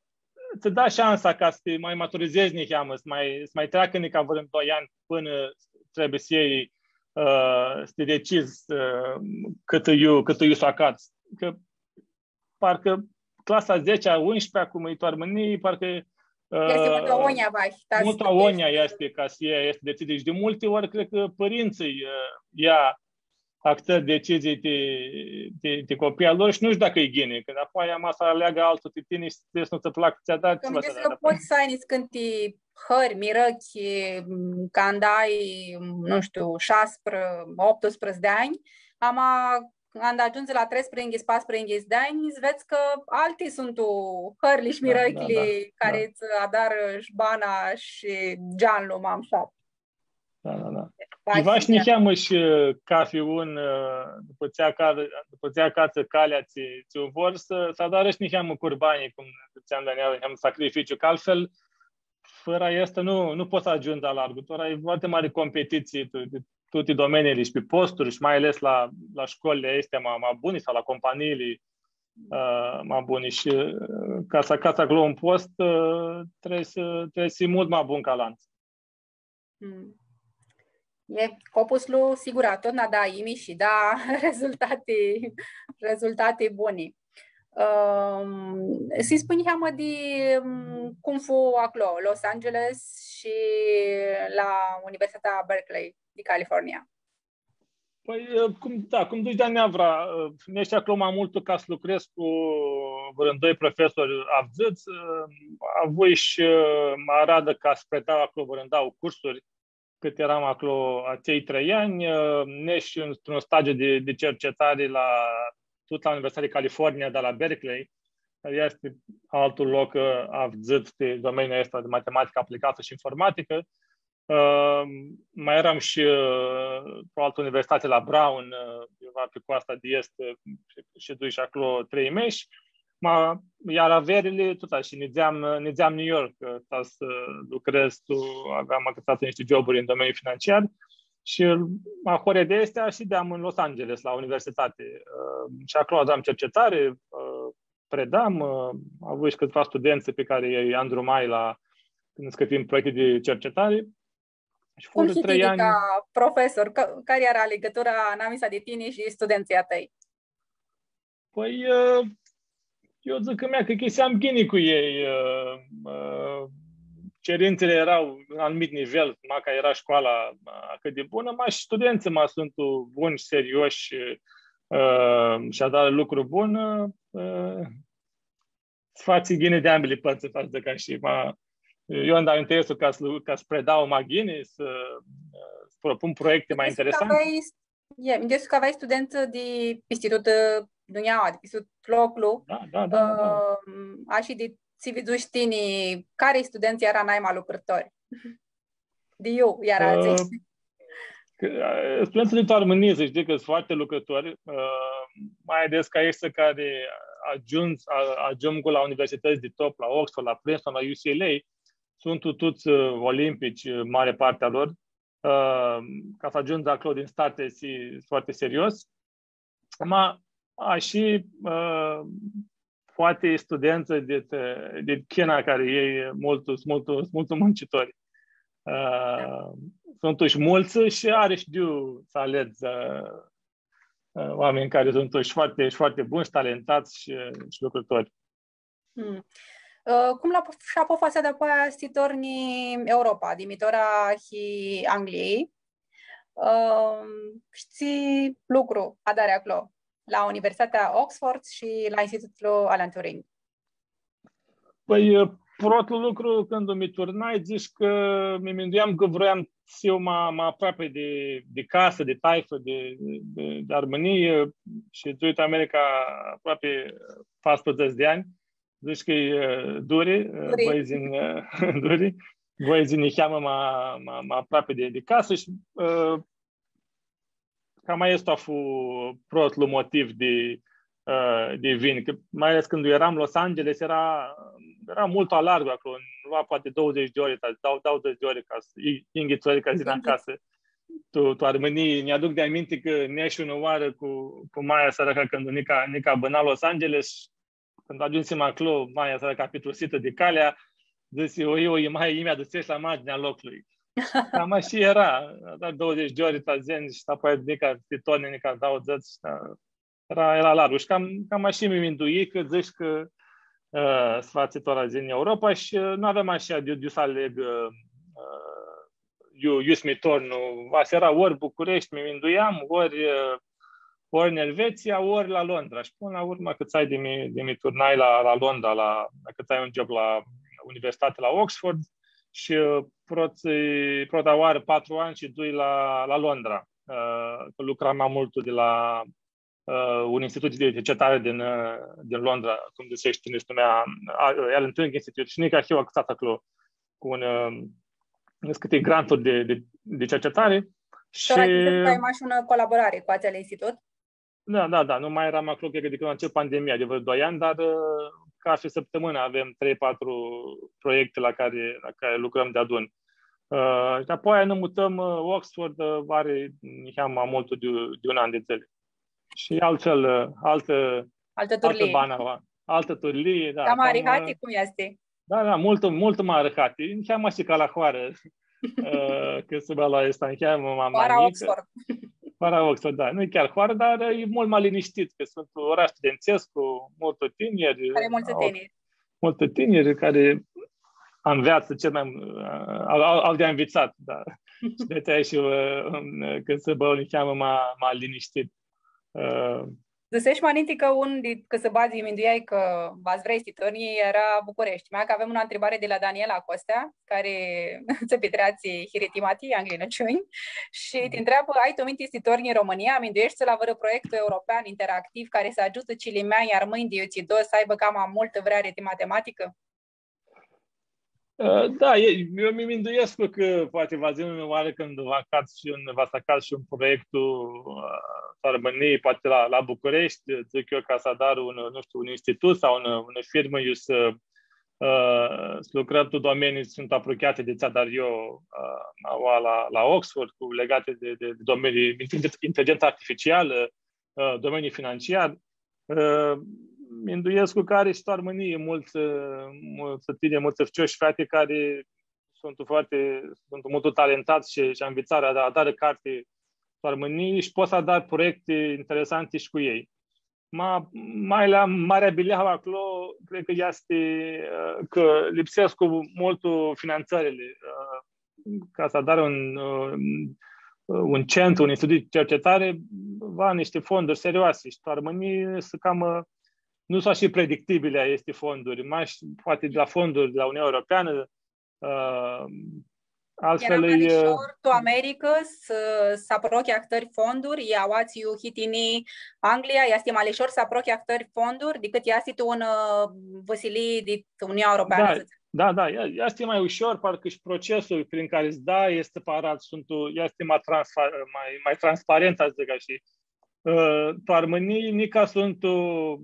tsã da shansa ca s-ti ma maturizedz niheamã, s-ma, s-ma treacã nica vãrã doi anj pãnã trebuie s-ljei, ã, s-ti decizi, ã, cãtã iu, cãtã iu s-u acats. Cã parcã clasa a dzecea, a unsprezecea, cum e tu Armãnii, parcã, ã, easti multu agonja, va, shi ta multu s-, agonja easti ca s-ljei, easti decizi. Deci, di multi ori, cred cã pãrintsãlj, ã, ia ahtãri decizii ti, ti, ti copii a lor shi nu shtiu dacã e ghini, cã dapoaia ma s-aleagã altu ti tini shi s-nu tsã placã tsi adari. Cã mi dzãc cã pots s-ai niscãnti hãri, mirãchi, m, canda ai, nu shtiu, shasprã, optusprãdzatsi di anj, ama canda agiundzi la treisprãyinghits, patrusprãyinghits di anj, s-vedz cã alti suntu hãrli shi, da, da, mirãchili, da, cari tsã adarã shi bana shi geanlu ma mushat. Da, da, da. Vahi, shi niheamã shi, ã, cafi un, ã, dupã tsi aca-, dupã tsi acatsã calea tsi, tsi u vor, s-, s-adarã shi niheamã curbani, cum dzãtseam, Daniela, niheamã sacrificiu, cã altfel, fãrã aestã nu, nu pots s-agiundzi la largu. Tora e foarte mari competiție tu, tu, tuti domeniile shi pi posturi shi mai ales la, la shcolili aesti ma, ma buni sau la companiili, ã, ma buni. Shi, ã, ca s-, ca s-aclo un post, ã, trebuie s-, trebuie s-hii multu ma bun ca alantsã. Mm. E, copuslu, sigura, totna da yimi shi da rezultati, rezultati buni. Ãm, s-nji spunj niheamã di, ãm, cum fu aclo, Los Angeles shi la Universitatea Berkeley di California. Pãi, ã, cum, da, cum dzãts, Daniela, ã, neshu aclo ma multu ca s-lucredz cu vãrã doi profesori avdzãts, ã, avui shi, ã, aradã ca s-predau aclo vãrã dauã cursuri, cãt earam aclo atselj trei anj, ã, neshu într-un stagiu di, di cercetari la, tut la Universitatea di California, di la Berkeley, cari easti altu loc, ã, avdzãt pi domeniul aestu di matematicã aplicatã shi informaticã. Ã, ma earam shi, ã, pi altã universitati la Brown, ã, iuva pi coasta di est, ã, shi, shi dush aclo trei mesh. Ma, iar averili, tut ashi, nidzeam, nidzeam New York, ã, ta s-lucredz, tu, aveam acãtsatã nishti joburi tu domeniul financiar. Shi ahoryea di aesti, shideam tu Los Angeles, la universitati. Ã, shi aclo aveam cercetari, ã, predam, ã, avui shi cãtsiva studentsã pi cari lj-andrumai la, cãndu s-cãtim proiecti di cercetari. Shi cum furã trei anj ca profesor? Ca-, cari eara ligãtura namisa di tini shi studentsãlj a tãi? Pãi, ã, eu dzãc cã mea, cã chiseam ghini cu elj, ã, ã, cerintsãli eara la anumit nivel, maca eara shcoala, ã, cãt di bunã, ma shi studentsãlj ma suntu buni, serioshi, ã, shi adarã lucru bun, ã, s-fatsi ghini di ambili pãrtsã, s-dzãc ashi, ma, eu am interesul ca s-, ca s-predau ma ghini, s-, s-propun proiecti ma interesanti. Minduescu cã aveai, e, minduescu cã aveai studentsã di pisti tutã dunjaua, di pisti tut loclu. Da, da, da, da, da. Ãm, ashi di tsi vidzushi tini, cari studentsã eara nai ma lucrãtori? Di iu eara atselj? Ã, cã, ã, studentsãlji di tu Armãnii, s-shtii cã suntu foarte lucrãtori, ã, mai ales ca aeshti cari agiungu, a-, agiungu la universitãts di top, la Oxford, la Princeton, la U C L A, suntu tuts, ã, olimpici, ã, marea parti a lor, ã, ca s-agiundzi aclo din start, s-hii foarte serios. Ma, ashi, ã, poati studentsã di, di China, cari elj multu, multu, multu muncitori. Ã, suntu shi multsã shi ari shi di iu s-aledz, ã, ã, oaminj cari suntu shi foarte, shi foarte buni, shi talentats shi, shi lucrãtori. Mm. Ã, cum la, shi apofasea dapoaia s-ti torni Europa, di mitora hii Anglii? Ãm, shi tsi lucru adari aclo, la Universitatea Oxford shi la Institutul Alan Turing? Pãi, protlu lucru, cãndu mi turnai, dzãsh cã mi minduiam cã vroiam s-hiu ma, ma aproapi di, di casã, di taifã, di, di, di Armãnii, shi dzui tu America aproapi patruzeci di anj. Dzãsh cã e, ã, duri, ã, duri. Voi s-him, ã, duri, voi s-him niheamã ma, ma, ma aproapi di, di casã shi, ã, cam aestu fu protlu motiv di, ã, di vin. Cã, mai ales cãndu earam Los Angeles, eara, eara multu alargu aclo, lua poati douãdzãts di ori, ta, dau-, douãdzãts di ori ca s-, i-, yinghits ori ca s-yinj acasã. Tu, tu Armãnii, nj-aduc di aminti cã neshu unã oarã cu, cu maia sãraca cãndu nica, nica bãna Los Angeles, cãndu agiumsim aclo, maia sãraca pitrusitã di calea, dzãsi, „Oi, oi, maia, mi adusesh la marginea loclui.” Cam ashi eara, da, douãdzãts di ori ta s-yinj shi apoi nica ti torni, nica dauãdzãts, da, eara, eara largu. Shi cam, cam ashi mi minduii cã dzãsh cã, ã, s-fatsi tora s-yinj tu Europa shi, ã, nu aveam ashi di, di iu s-aleg, ã, ã, iu, iu s-mi tornu. Va s-eara ori Bucureshti, mi minduiam, ori, ã, ori tu Elvetsia, ori la Londra. Shi pãnã la urmã acãtsai di mi, di mi turnai la, la Londra, la, acãtsai un job la universitati, la Oxford, shi, ã, prot-, prota oarã patru anj shidui la, la Londra. Ã, cã lucram ma multu di la, ã, un institut di cercetare din, ã, din Londra, cum dzãtsesh tini, s-numea, ã, Alan Turing Institute, shi nica hiu acãtsat aclo cu un, ã, niscãnti granturi di, di, di cercetare. Shi tora shi ai mash unã colaborari cu atsel institut? Da, da, da, nu ma eram aclo, cred cã di cãndu a ãnceput pandemia, di vãrã doi anj, dar, ã, cathi sãptãmãnã avem trei, patru proiecte la cari, la cari lucrãm deadun. Ã, shi apoi nã mutãm, ã, Oxford, ã, ari niheamã ma multu di, di un an di dzãli. Shi altfel, ã, altã, altã turlii. Altã banã, altã turlii, da. Cam, cam arihati, ã, cum easti? Da, da, multu, multu ma arihati. Niheamã shi ca la hoarã. Ã, cã s-bã la aestã, niheamã ma, ma njicã. Hoara Oxford. Hoara Oxford, da. Nu e chiar hoarã, dar e mult ma linishtit, cã suntu orash studentsescu, multu tiniri. Are multsã tiniri. Multsã tiniri cari anveatsã cel mai, au, au, au di anvitsat, da. Shi di-atsea shi, ã, cã s-bã niheamã ma, ma linishtit. Ã, Dzãsesh ma ninti cã un di cãsãbadz minduiai cã va s-vrei s-ti tornji eara Bucureshti. Mea cã avem unã ntribari di la Daniela Costea, cari tsi pitreatsi hiritimati, anglinãciunj, shi ti ntreabã, ai tu minti s-ti tornji tu Romãnia? Mindueshti la vãrã proiectu european interactiv cari s-agiutã cilimeanj armãnj di iutsido s-aibã cama multã vreari ti matematicã? Ã, da, e, eu mi minduescu cã poati va s-yinã unã oarã cãndu va acats shi un, va s-acats shi un proiectu, ã, tu Romãnii, poati la, la Bucureshti, dzãc eu, ca s-adar un, nu shtiu, un institut sau unã, unã firmã, iu s-, ã, s-lucrãm tu domenii tsi suntu apruchiati di tsi adar eu, ã, aoa la, la Oxford, cu, ligati di, di, di domenii, inteligența artificialã, ã, domenii financiar. Ã, minduescu cã ari shi tu Armãnii multsã, ã, multsã tiniri, multsã ficiori shi feati cari suntu foarte, suntu multu talentats shi, shi anvitsarã, da, adarã carti tu Armãnii shi pots s-adari proiecti interesanti shi cu elj. Ma, ma la Marea Bileau aclo, cred cã easti, ã, cã lipsescu multu finantsãrli, ã, ca s-adari un, ã, un centru, un institut di cercetare, va nishti fonduri serioase shi tu Armãnii s-, cam, ã, nu suntu ashi predictibili aesti fonduri, mash poati di la fonduri di la Uniunea Europeanã, ã, altfel. Eara ma lishor tu America s-, s-aprochi ahtãri fonduri, i aoatsi iu hii tini Anglia, easti ma lishor s-aprochi ahtãri fonduri dicãt easti tu unã, ã, vãsilii di Uniunea Europeanã, da, s-dzãtsem. Da, da, e-, easti ma ushor, parcã shi procesul prin cari s-da easti parat, suntu, easti ma transpa-, ma, ma transparent, s-dzãc ashi. Ã, tu Armãnii, nica suntu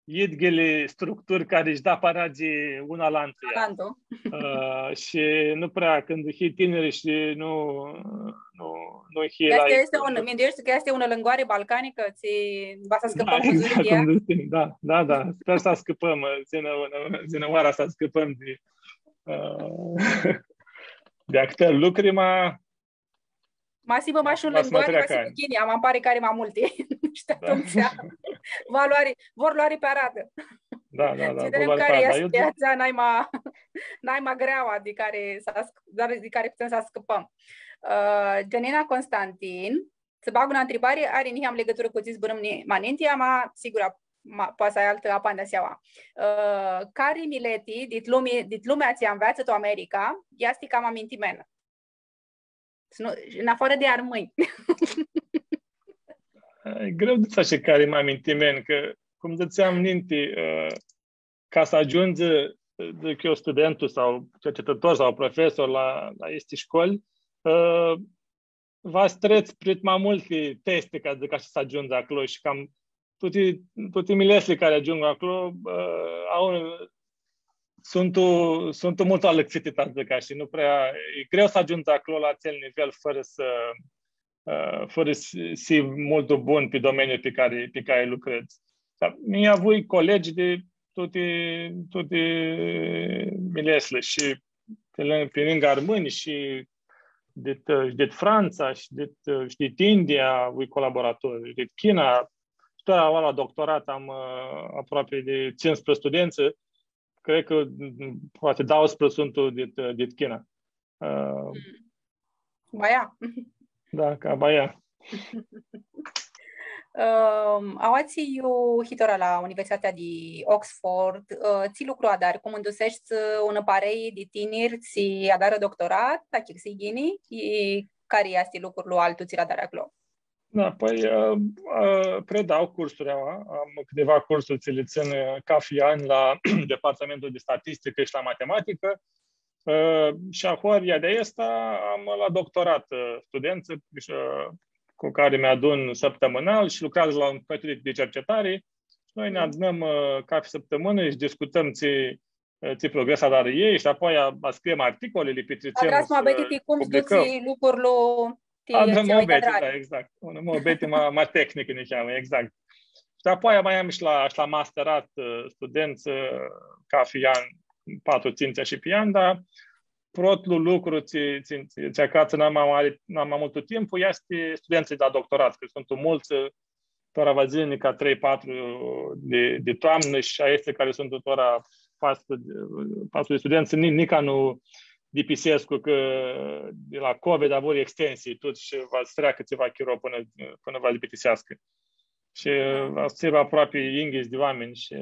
idghili structuri cari sh-da paragi una la alta. Una la alta. Ã, shi nu prea, cãndu hii tinir shi nu, nu, nu hii la... Easti, easti un, mindueshti cã easti unã lãngoari balcanicã, tsi va s-ascãpãm, da, cu, exact, cum dzãts, da, da, da. Sper s-ascãpãm, ã, s-yinã, s-yinã oara s-ascãpãm di, ã, di ahtãri lucri, ma ma s-hibã mash un lãngoari, ma s-hibã ghini, ama ãnj pari cã ari ma multi. Shi atumtsea va loari, vor loari pi aradã. Da, da, da, vor loari pi aradã. Tsi videm cari easti atsea naima, naima greauã di cari s-asc-, di cari putem s-ascãpãm. Ã, Gianina Constantin, s-bag unã ntribari, ari niheam ligãturã cu tsi zburãm ni-, ma ninti, ama, sigur, ma, poati s-ai altã apandisi aoa. Ã, cari mileti dit lumi, dit lumea tsi anveatsã tu America, easti cama mintimenã? S-nu, în afară de armãnj. E greu di s-dzãts cari ma mintimen, cã, cum dzãtseam ninti, ã, ca s-agiundzi, dzãc eu, studentul sau cercetător sau profesor la, la aesti shcoli, ã, va s-trets prit ma multi testi, ca s-dzãc ashi, s-agiundzi aclo shi cam tuti, tuti miletsli cari agiung aclo, ã, au, suntu, suntu multu alãxiti, ta s-dzãc ashi, nu prea, e greu s-agiundzi aclo la atsel nivel fãrã s-, ã, fãrã s-, s-hii multu bun pi domeniul pi cari, pi cari lucredz. Dar mini avui colegi di tuti, tuti miletsli shi pi lâ-, pi lângã armãnj shi dit, shi dit Frantsa shi dit, shi dit India, avui colaboratori, shi dit China. Shi tora la doctorat am, ã, aproapi di tsisprãdzatsi studentsã, cred cã, m, poati doisprãdzatsi suntu dit, dit China. Ã, Baia. Da, ca baia. Ãm, aoatsi iu hii tora la Universitatea di Oxford, ã, tsi lucru adari? Cumãnduseshti unã parei di tiniri tsi adarã doctorat, achicãsii ghini? I cari easti lucrul altu tsi lu adari aclo? Da, pãi, ã, ã, predau cursuri, am, am cãtiva cursuri tsi li tsãn, ã, cafi an la Departamentul de Statisticã shi la Matematicã, ã, shi ahoryea di aestã am la doctorat, ã, studentsã, ã, cu cari mi adun sãptãmãnal shi lucreadzã la un proiect di cercetare. Shi noi nã adunãm, ã, cafi sãptãmãnã shi discutãm tsi, ã, tsi progres adarã elj shi apoi a, a scriem articole, li pitritsem, Adrats muabeti ti cum s-duts lucrul, ti, adrãm tsi muabeti, da, exact. Unã muabeti ma, ma tehnicã, niheamã, exact. Shi apoi ma am shi la, shi la masterat, ã, studentsã, ã, cafi an, patru, tsintsi shi pi an, dar protlu lucru tsi, tsi, tsi, tsi acatsã nai ma mari, nai ma multu timpul easti studentsãlji la doctorat, cã suntu multsã, tora va yinã nica trei, patru di, di toamnã shi aeshti cari suntu tora patru, patru di studentsã, ni-, nica nu dipisescu, cã di la COVID avurã extensii, tut shi va s-treacã tsiva chiro pãnã, pãnã va li bitiseascã. Shi va s-hibã aproapi yinghits di oaminj shi,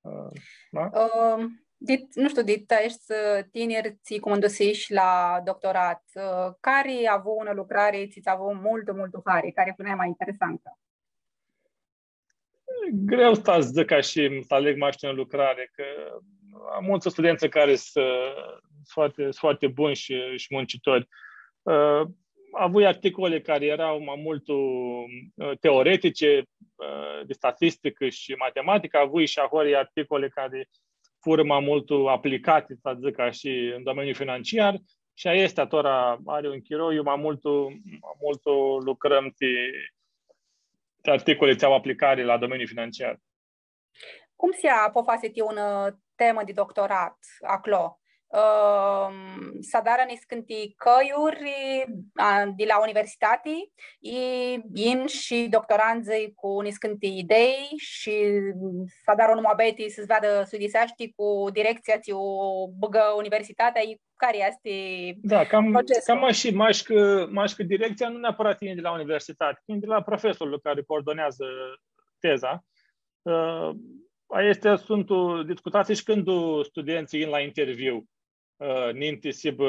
ã, da? Ãm, dit, nu shtiu, dit aeshti, ã, tiniri tsi cumãndusish la doctorat, ã, cari avu unã lucrari tsi ts-avu multu, multu hari, cari fu nai ma interesantã? Greu s-dzãc ca shi s-aleg mash unã lucrari, cã am multsã studentsã cari s-, s-foarti, s-foarti buni shi, shi muncitori. Ã, avui articole cari eara ma multu, ã, teoretice, ã, di statisticã shi matematicã, avui shi ahoryea articole cari furã ma multu aplicati, s-dzãc ashi, în domeniul financiar, shi aestã tora ari un chiro, iu ma multu, ma multu lucrãm ti, ti articole tsi au aplicari la domeniul financiar. Cum s-ia apofasi ti unã temã di doctorat aclo? Ãm, s-adarã niscãnti cãljuri, a, di la universitati, i yin shi doctorandzlji cu niscãnti idei shi s-adarã unã muabeti, s-veadã, s-uidiseashti cu directsia tsi u bãgã universitatea, i cari easti procesul? Da, cam, cam ashi, mash cã, mash cã directsia nu neapãrat yini di la universitati, yini di la profesorlu cari coordoneadzã teza. Ã, aesti suntu discutati shi cãndu studentsãlji yin la interviu, ã, ninti s-hibã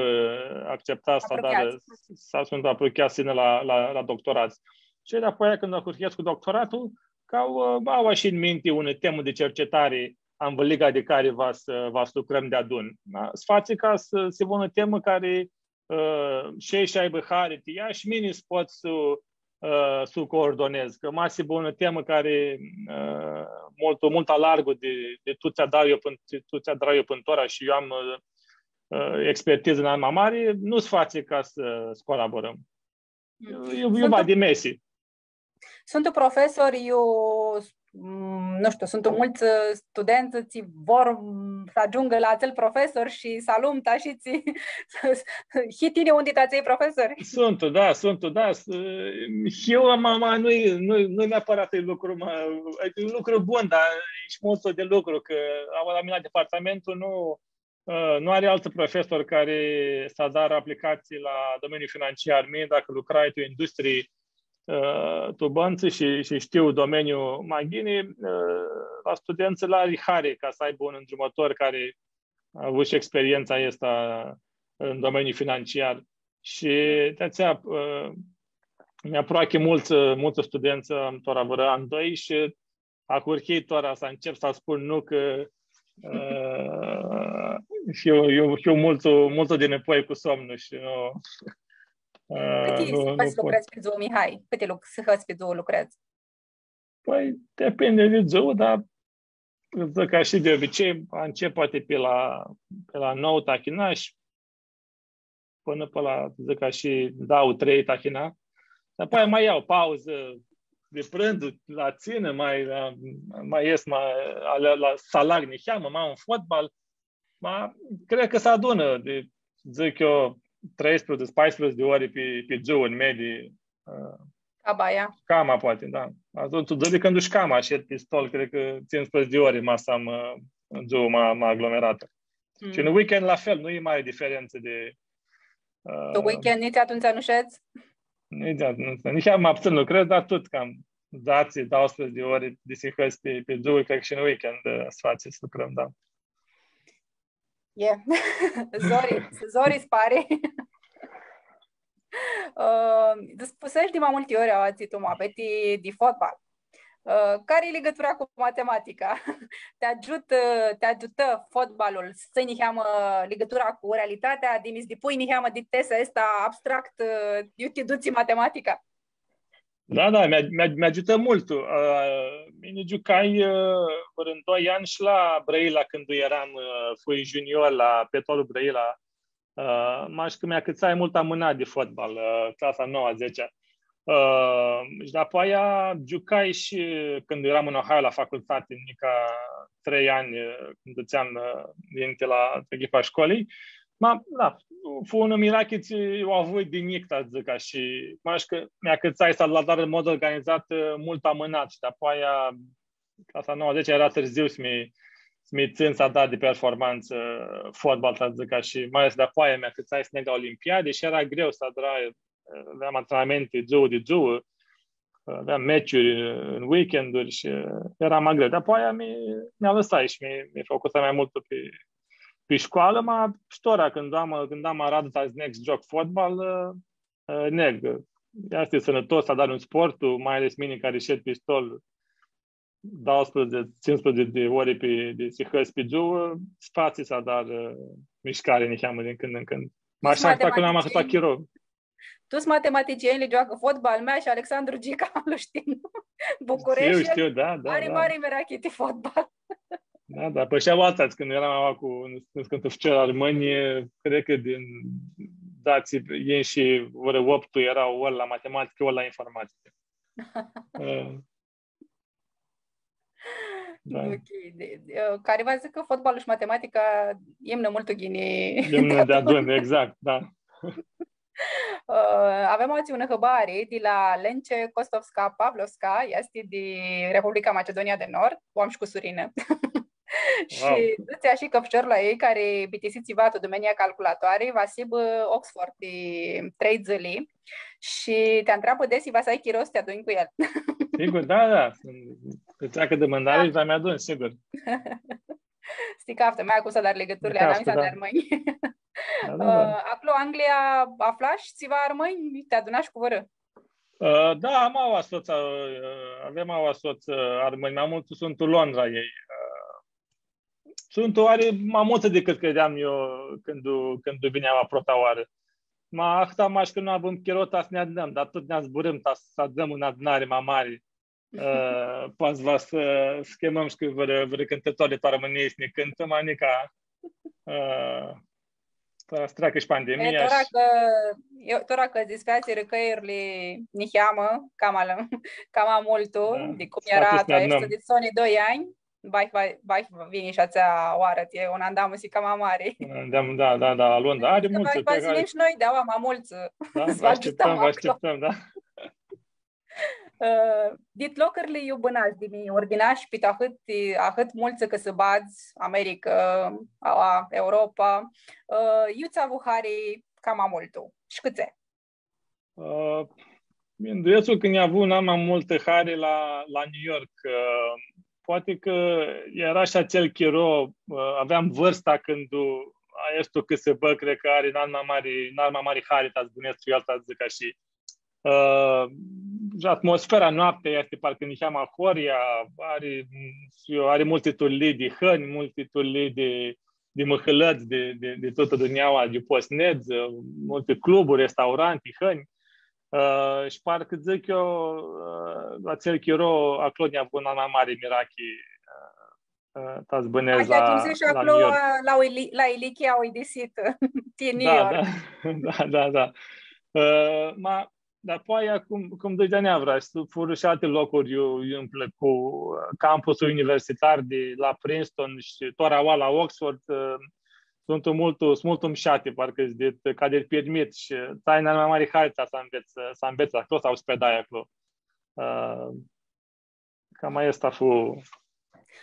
acceptats s-adarã, apruchiats, s-, suntu apruchiats s-yinã la, la, la doctorat. Shi dapoaia, cãndu ahurhescu doctoratlu, cã au, ã, au shi tu minti unã temã di cercetari, anvãrliga di cari va s-, va s-lucrãm deadun. Da? S-fatsi ca s-, s-hibã unã temã cari ã, shi elj s-aibã hari ti ea shi mini s-pot s-u, ã, s-u coordonez. Cã ma s-hibã unã temã cari, ã, multu, multu alargu di, di tut tsi adar eu pãn-, di tut tsi adar eu pãn tora shi eu am, ã, ã, expertizã nai ma mari, nu s-fatsi ca s-, s-colaborãm. Mm. E, e, e va di mesi. Suntu profesori, iu, mm, nu shtiu, suntu multsã, ã, studentsã tsi vor, mm, s-agiungã la atsel profesor shi s-alumtã shi tsi, hii tini un di atsei profesori? Suntu, da, suntu, da. S-, eu am, am, nu-i, nu-i, nu-i neapãrat e lucru, ma, e un lucru bun, dar e shi multu di lucru, cã la, la mini la departamentul nu, ã, nu ari altsã profesori cari s-adarã aplicatsii la domeniul financiar. Mini, dacã lucrai tu industrii, ã, tu bãntsã shi, shi shtiu domeniul ma ghini, ã, la studentsã lã ari hari ca s-aibã un ndrumãtor cari a avut shi experientsa aestã în domeniul financiar. Shi di-atsea, ã, mi aproachi multsã, multsã studentsã, am tora vãrã an, doi, shi ahurhii tora s-ncep s-spun nu, cã, ã, hiu, hiu, hiu multu, multu dinãpoi cu somnul shi nu, Cãti sãhãts lucredz pi dzuã, Mihai? Cãti lu-, sãhãts pi dzuã lucredz? Pãi, depinde di dzuã, dar dzãc ca shi di obicei, ãncep poati pi la, pi la nauã tahina shi pãnã pi la, dzãc ca shi, dauã, trei tahina. Dapoaia ma ljau pauzã di prãndzu, la tsinã, ma, ma es, ma, la, la, s-alag niheamã, ma un fotbal. Ma, cred cã s-adunã di, dzãc eu, treisprãdzatsi, paisprãdzatsi di ori pi, pi dzuã, tu medii, ã, cama, ia. Cama, poati, da. Atumtsea, tu dzãli cãndu sh-cama, shed pi stol, cred cã tsisprãdzatsi di ori, ma s-am, ã, dzuã ma, ma aglomeratã. Mm. Shi tu weekend la fel, nu e mari diferentsã di, ã, Tu weekend nitsi atumtsea nu shedz? Nitsi atumtsea, nitsi ma putsãn lucredz, dar tut cam dzatsi, dauãsprãdzatsi di ori di sihãts pi, pi dzuã, cred cã shi tu weekend, ã, s-fatsi s-lucrãm, da. E. Zori, zori s-pari. Ã, spuseshi di ma multi ori aoatsi tu muabeti di fotbal. Ã, cari e ligãtura cu matematica? Ti agiutã, ti agiutã fotbalul s-tsãnj niheamã ligãtura cu realitatea, di, s-dipui niheamã di tesa aestã abstract, ã, iu ti dutsi matematica? Da, da, mi, mi, mi agiutã multu. Ã, mini giucai, ã, vãrã doi anj shi la Brãila, cãndu eram, ã, fui junior la Petrolul Brãila. Ã, mash cã mi acãtsai multu amãnat di fotbal, ã, clasa a noua, a zecea. Ã, shi dapoaia giucai shi cãndu eram tu Ohio la facultati, nica trei anj, ã, cãndu dzãtseam, ã, ninti la echipa a shcolii. Ma, da, fu unã mirachi tsi u avui di njic, ta s-dzãc ashi, mash cã mi acãtsai s-lu adar tu mod organizat, ã, multu amãnat shi dapoaia clasa a noua, a zecea eara tãrziu s-mi, s-mi tsãn s-adar di performantsã fotbal, ta s-dzãc ashi, ma ales dapoaia mi acãtsai s-neg la Olimpiadi shi eara greu s-adrai, aveam antrenamente dzuã di dzuã, aveam meciuri tu weekenduri shi eara ma greu. Dapoaia mi, mi alãsai shi mi, mi focusai ma multu pi, pi shcoalã, ma shi tora, cãndu am, cãndu am aradã ta s-neg s-gioc fotbal, ã, ã, neg. Easti sãnãtos s-adari un sportu, ma ales mini cari shed pi stol dauãsprãdzatsi, tsisprãdzatsi di ori pi, di sihãts pi dzuã, s-fatsi s-adar, ã, mishcari niheamã din cãndu tu cãndu. Ma ashi, cã nu am ahãtã chiro. Tuts matematicienjlji gioacã fotbal, mea shi Alexandru Gica, lu shtim. Bucureshti. Shtiu, shtiu, da, da, ari mari mirachi ti fotbal. Da, da, pãi shi aoatsi, cãndu eram aoa cu, nu shtiu, cãndu ficiori armãnj, cred cã din dzatsi, elj shi vãrã optu eara ori la matematicã, ori la informaticã. Ã, Da. Ok. Di, di, ã, cari va s-dzãcã cã fotbalul shi matematica imnã multu ghini. Imnã deadun, exact, da. Ã, avem aoatsi unã hãbari di la Lence Kostovska Pavlovska, easti di Republica Macedonia di Nord, u am shi cusurinã. Shi dzãtsi ashi cã ficiorlu a ljei, cari bitisi tsiva tu dumenia calculatoarei, va s-hibã Oxford di trei dzãli. Shi ti ntreabã desi va s-ai chiro s-ti adunj cu el. Sigur, da, da. Cã treacã di mãndari, va mi adun, sigur. S-ti caftã, ma cum s-adari ligãturli, anamisa di armãnj. Da, da, da. Ã, aclo, Anglia, aflash tsiva armãnj? Ti adunash cu vãrã? Ã, da, am aoa sots, ã, avem aoa sots, ã, armãnj, ma multsã suntu tu Londra elj. Ã, suntu, ari ma multsã dicãt credeam eu cãndu, cãndu vinj aoa prota oarã. Ma ahãta mash cã nu avum chiro ta s-nã adunãm, dar tut nã zburãm ta s-, s-adunãm unã adunari ma mari. Ã, poati va s-, s-chemãm shi cu vãrã, vãrã cãntãtor di tu Armãnii s-nã cãntã, ma nica, ã, ta s-treacã shi pandemia. E, tora shi cã, eu, tora cã s-disfeatsirã cãljurli niheamã, cama la, cama multu, da, di cum eara atumtsea, di soni doi anj, va, va, va vini shi atsea oarã, e unã andamusi cama mari. Unã andam-, da, da, da, alunã, da, ari multsã, va s-yinim shi noi di aoa ma multsã. Da, s-vã ashtiptãm, va ashtiptãm, da. Ã, dit locurli iu bãnash di mi, ori bãnash pi ahãt, ahãt multsã cãsãbadz, America, aua, Europa, ã, iu ts-avu hari cama multu? Shi cãtse? Ã, minduescu cã nj-avu nai ma multã hari la, la New York. Ã, poati cã eara shi atsel chiro, ã, aveam vãrsta cãndu aestu cãsãbã, cred cã ari nai ma mari, nai ma mari hari ta s-bãnescu tu el, ta s-dzãc ashi. Ã, shi atmosfera noaptea easti parcã niheamã ahoryea, ari, ari multi turlii di hãnj, multi turlii di, di mãhãlãdz, di, di, di tutã dunjaua, di pots s-nedz, ã, multi cluburi, restauranti, hãnj. Ã, shi parcã dzãc eu, ã, atsel chiro, aclo nj-avu nai ma mari mirachi, ã, ã, ta s-bãnedz la, la New York. Ashi cum dzãts shi aclo, ã, la o ili-, la ilichia uidisitã, teen year. Da, da, da, da. Ã, ma, Dapoaia, cum, cum dzãtseam, avra, s-, furã shi alti locuri, iu, iu nj-plãcu, ã, campusul universitar di la Princeton shi tora aoa la Oxford, ã, suntu multu, suntu multu mushati, parcã s-, di, ca di pirmit shi ts-ai nai ma mari hari ta s-anvets, s-anvets aclo, s-ospedai aclo. Ã, cam aestã fu,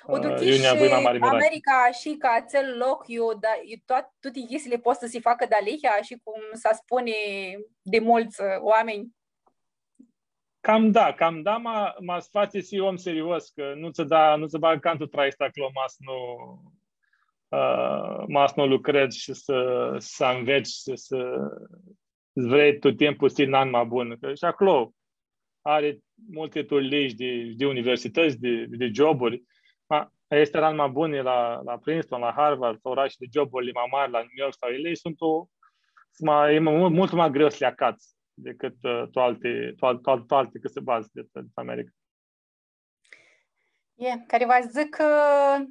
ã, iu nj-avui nai ma mari mirachi. U duchish America shi ca atsel loc iu, da, iu toat-, tuti chestiile pot s-si facã dealihea, ashi cum s-spuni di multsã, ã, oaminj? Cam da, cam da, ma, ma s-fatsi s-hii om serios, cã nu tsã da, nu tsã bagã cantu trai easti aclo, ma s-nu, ã, ma s-nu lucredz shi s-, s-anvets shi s-, s-vrei tut timpul s-hii nai ma bun. Cã shi aclo ari multi turlii di, di universitãts, di, di joburi. Ma, easti nai ma bun la, la Princeton, la Harvard, sau orashi di joburi ma mari, la New York sau L A, suntu, ma, e mu-, multu ma greu s-li acats dicãt, ã, tu alti, tu al-, tu al-, tu alti cãsãbadz di, di America. E, cari va s-dzãcã cã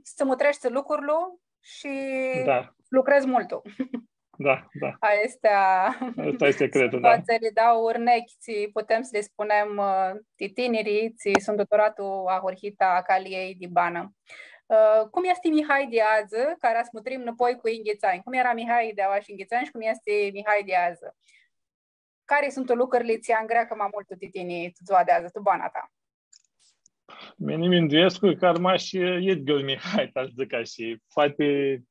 s-tsã mutreshti lucrul shi da, lucredz multu. Da, da. Aestã easti, aestã easti secretlu, da. Situatsiili dauã urnechi, tsi putem s-li spunem, ã, ti tinirlji, tsi suntu tora tu ahurhita a caliljei di banã. Ã, cum easti Mihai di adzã, cara s-mutrim nãpoi cu yinghits anj? Cum eara Mihai di aoa shi yinghits anj shi cum easti Mihai di adzã? Cari suntu lucrili tsi angreacã ma multu ti tini tu dzua di adzã, tu bana ta? Mini minduescu cã armash idyiul Mihai, ta s-dzãc ashi. Poati,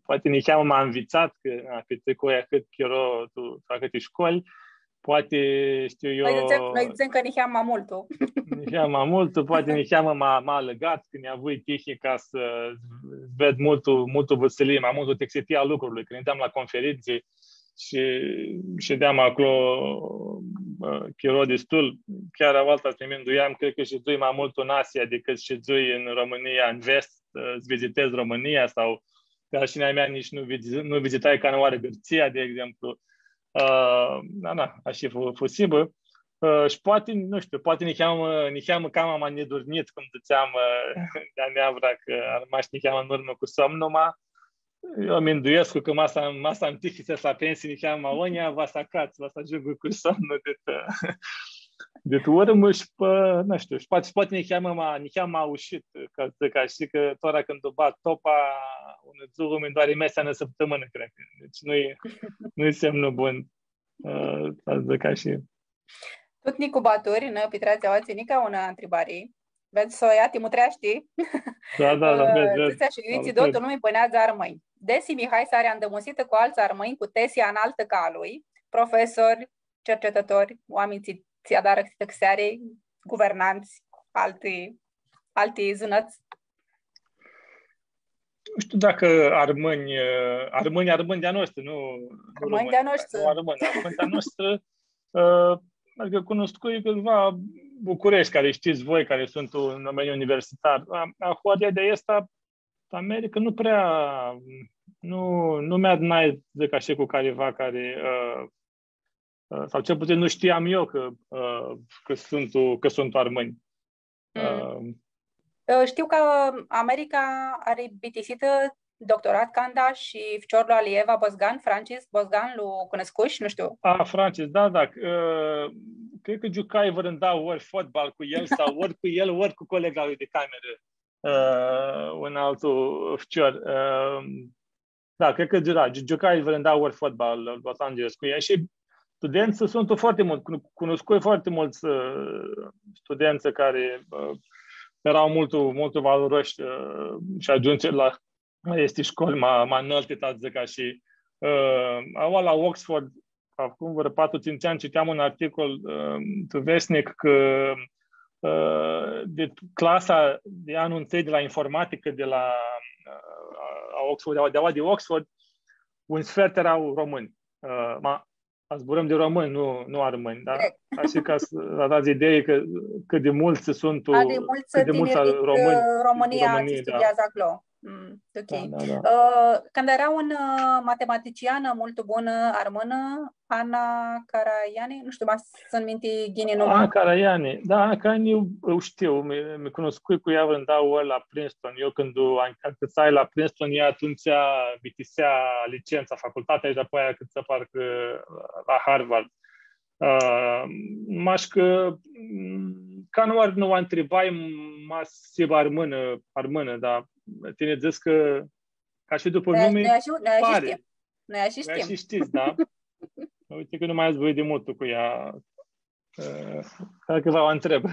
poati niheamã ma nvitsat, cã, na, pitricu ahãt chiro tu, tu ahãti shcoli, poati, shtiu eu, noi dzãtsem, noi dzãtsem cã niheamã ma multu. Niheamã ma multu, poati niheamã ma, ma alãgat, cã nj-avui tihi ca s-ved multu, multu vãsilii, ma multu tixitia a lucrului. Cãndu nidzeam la conferintsi, shi shideam aclo, ã, chiro distul. Chiar aoaltadz minduiam, cred cã shidzui ma multu tu Asia dicãt shidzui tu Romãnia, tu vest, ã, s-vizitedz Romãnia sau ca shi a mea nitsi nu vizi-, nu vizitai canãoarã Gãrtsia, di exemplu. Ã, na, na, ashi fu-, fu s-hibã. Ã, shi poati, nu shtiu, poati niheamã, niheamã cama ma nidurnjit, cum dzãtseam, ã, di-a neavra, cã armash niheamã tu urmã cu somnul, ma, eu minduescu cã ma s-am, ma s-am tihi s-eshti la pensii niheamã agonja, va s-acats, va s-agiungu cu somnul dit, dit urmã shi, pã, nu shtiu, shi poati, shi poati niheamã ma, niheamã ma aushit, ca s-dzãc ashi, cã tora cãndu bat topa, unã dzuã mi doari mesea unã sãptãmãnã, cred. Deci nu-i, nu-i semnu bun. Ã, ta s-dzãc ashi. Tut nicubaturi, nã pitreatsi aoatsi nica unã ntribari. Vedz, Soia, ti mutreashti. Da, da, da, ã, vedz, vedz. Dzãtsi ashi, iutsido, tu lumi bãneadzã armãnj. Desi Mihai s-ari andãmusitã cu altsã armãnj cu tesi analtã ca a lui, profesori, cercetãtori, oaminj tsi, tsi adarã tãxeari, guvernantsã, alti, alti zãnãts? Nu shtiu dacã armãnj, ã, armãnj, armãnj di-a noshtri, nu, nu romãnj, di-a noshtri. Nu armãnj, armãnj di-a noshtri, ã, adicã cunuscui cãtsiva Bucureshti, cari shtits voi, cari suntu tu domeniu universitar. A, ahoryea di aestã, America, nu prea, nu, nu mi-adunai, dzãc ashi, cu cariva cari, ã, ã, sau cel puțin nu știam eu că, ã, că sunt, că sunt armâni. Mm. Ã, Ã, shtiu cã America ari bitisitã doctorat canda shi ficiorlu ali Eva Bozgan, Francis Bozgan, lu cunuscushi, nu shtiu. A, Francis, da, da. Ã, cred cã giucai vãrã dauã ori fotbal cu el sau ori cu el, ori cu colega lui de cameră, ã, un altu ficior. Ã, Da, cred cã, da, gi-, giucai vãrã dauã ori fotbal la Los Angeles cu el. Shi studentsã suntu foarte multsã, cun-, cunuscui foarte multsã, ã, studentsã cari, ã, eara multu, multu valoroshi, ã, shi agiumsi la aesti shcoli ma, ma analti, ta s-dzãc ashi. Ã, aoa la Oxford, acum vãrã patru, tsintsi anj, citeam un articol, ã, tu Vestnic cã, ã, di clasa di anlu ntsãi di la informaticã di la, ã, a Oxford, di aoa di Oxford, un sfert eara romãnj. Ã, ma, zburãm di romãnj, nu, nu armãnj, da? Corect. Ashi ca s-, s-adats idei cã, cãt di multsã suntu, a, di multsã cãt di multsã tiniri dit, romãnj, ã, Romãnia, Romãnia, tsi, da, studiazã aclo. Mm, ok. Da, da, da. Ã, canda eara unã, ã, matematicianã multu bunã, armãnã, Ana Caraiani, nu shtiu, ma s-tsãn minti ghini numa. Ana Caraiani, da, Ana Caraiani, eu, eu shtiu, mi, mi cunuscui cu ea vãrã dauã ori la Princeton. Eu cãndu an-, acãtsai la Princeton, ea atumtsea bitisea licența, facultatea, shi dapoaia acãtsã parcã la Harvard. Ã, mash cã, mm, ca nu ar, nu u ntribai, ma s-hibã armãnã, armãnã, dar tini dzãts cã, ca shi dupã numi, noi ashi, noi ashi pari. Shtim. Noi ashi shtim. Noi ashi shtim, da? Uite cã nu ma zburãi di multu cu ea. Ã, cred cã va u ntreb.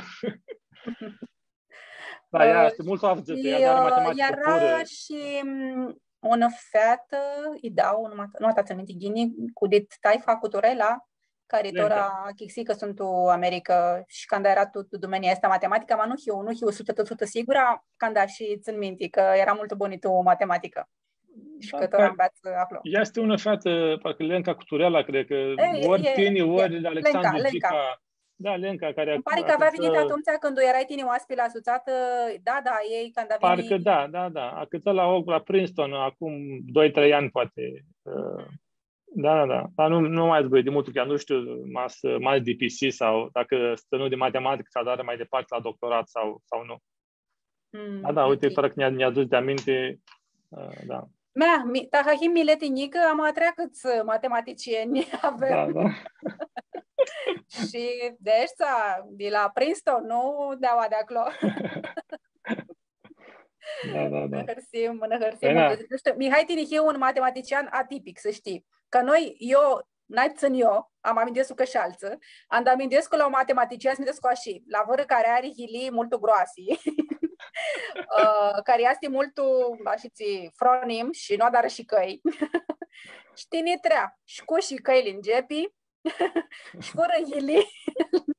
Da, ea easti multu avdzãtã, ea adarã matematică purã. Eara shi, mm, unã featã, i da, unã mat-, nu, atsea tsãn minti ghini, cu dit taifa cu Turela, cari tora achicãsii cã suntu tu America shi canda eara tu, tu domenia aestã matematica, ma nu hiu, nu hiu sutã, sutã sigurã, canda shi tsãn minti cã eara multu bunã tu matematica. Shi cã tora nveatsã aclo. Easti unã featã, parcã Lenca cu Turela, cred cã ori tini, ori Alexandru Gica. Da, Lenca, cari... Nji pari cã avea vinitã atumtsea cãndu earai tini oaspi la Sutsatã, da, da, elj canda vini... Parcã da, da, da. Acãtsã la, la Princeton, acum doi, trei anj, poati. Ã, da, da, da. Dar nu, nu ma zburãi di multu, cã nu shtiu, ma s-, ma s-dipisi sau dacã s-tsãnu di matematicã, s-adarã ma departe la doctorat sau, sau nu. Mm, da, da, uite, ok. Tora cã nj-a, nj-adusi aminti, ã, da. Mea, mi-, tahãhim mileti njicã, ama atreacãts matematicieni avem. Da, da. Shi di aeshti, di la Princeton, nu di aua di aclo. Da, da, da. Nã hãrsim, nã hãrsim. Pãi, da. Nu shtiu, Mihai, tini hii un matematician atipic, s-shtii. Cã noi, eu, nai putsãn eu, ama minduescu cã shi altsã, anda minduescu la un matematician, minduescu ashi, la vãrã cari ari yilii multu groasi, ã, cari easti multu, ashitsi, fronim shi nu adarã shicãi. Shi tini trea, shi cu shicãili tu gepi, shi fãrã yilii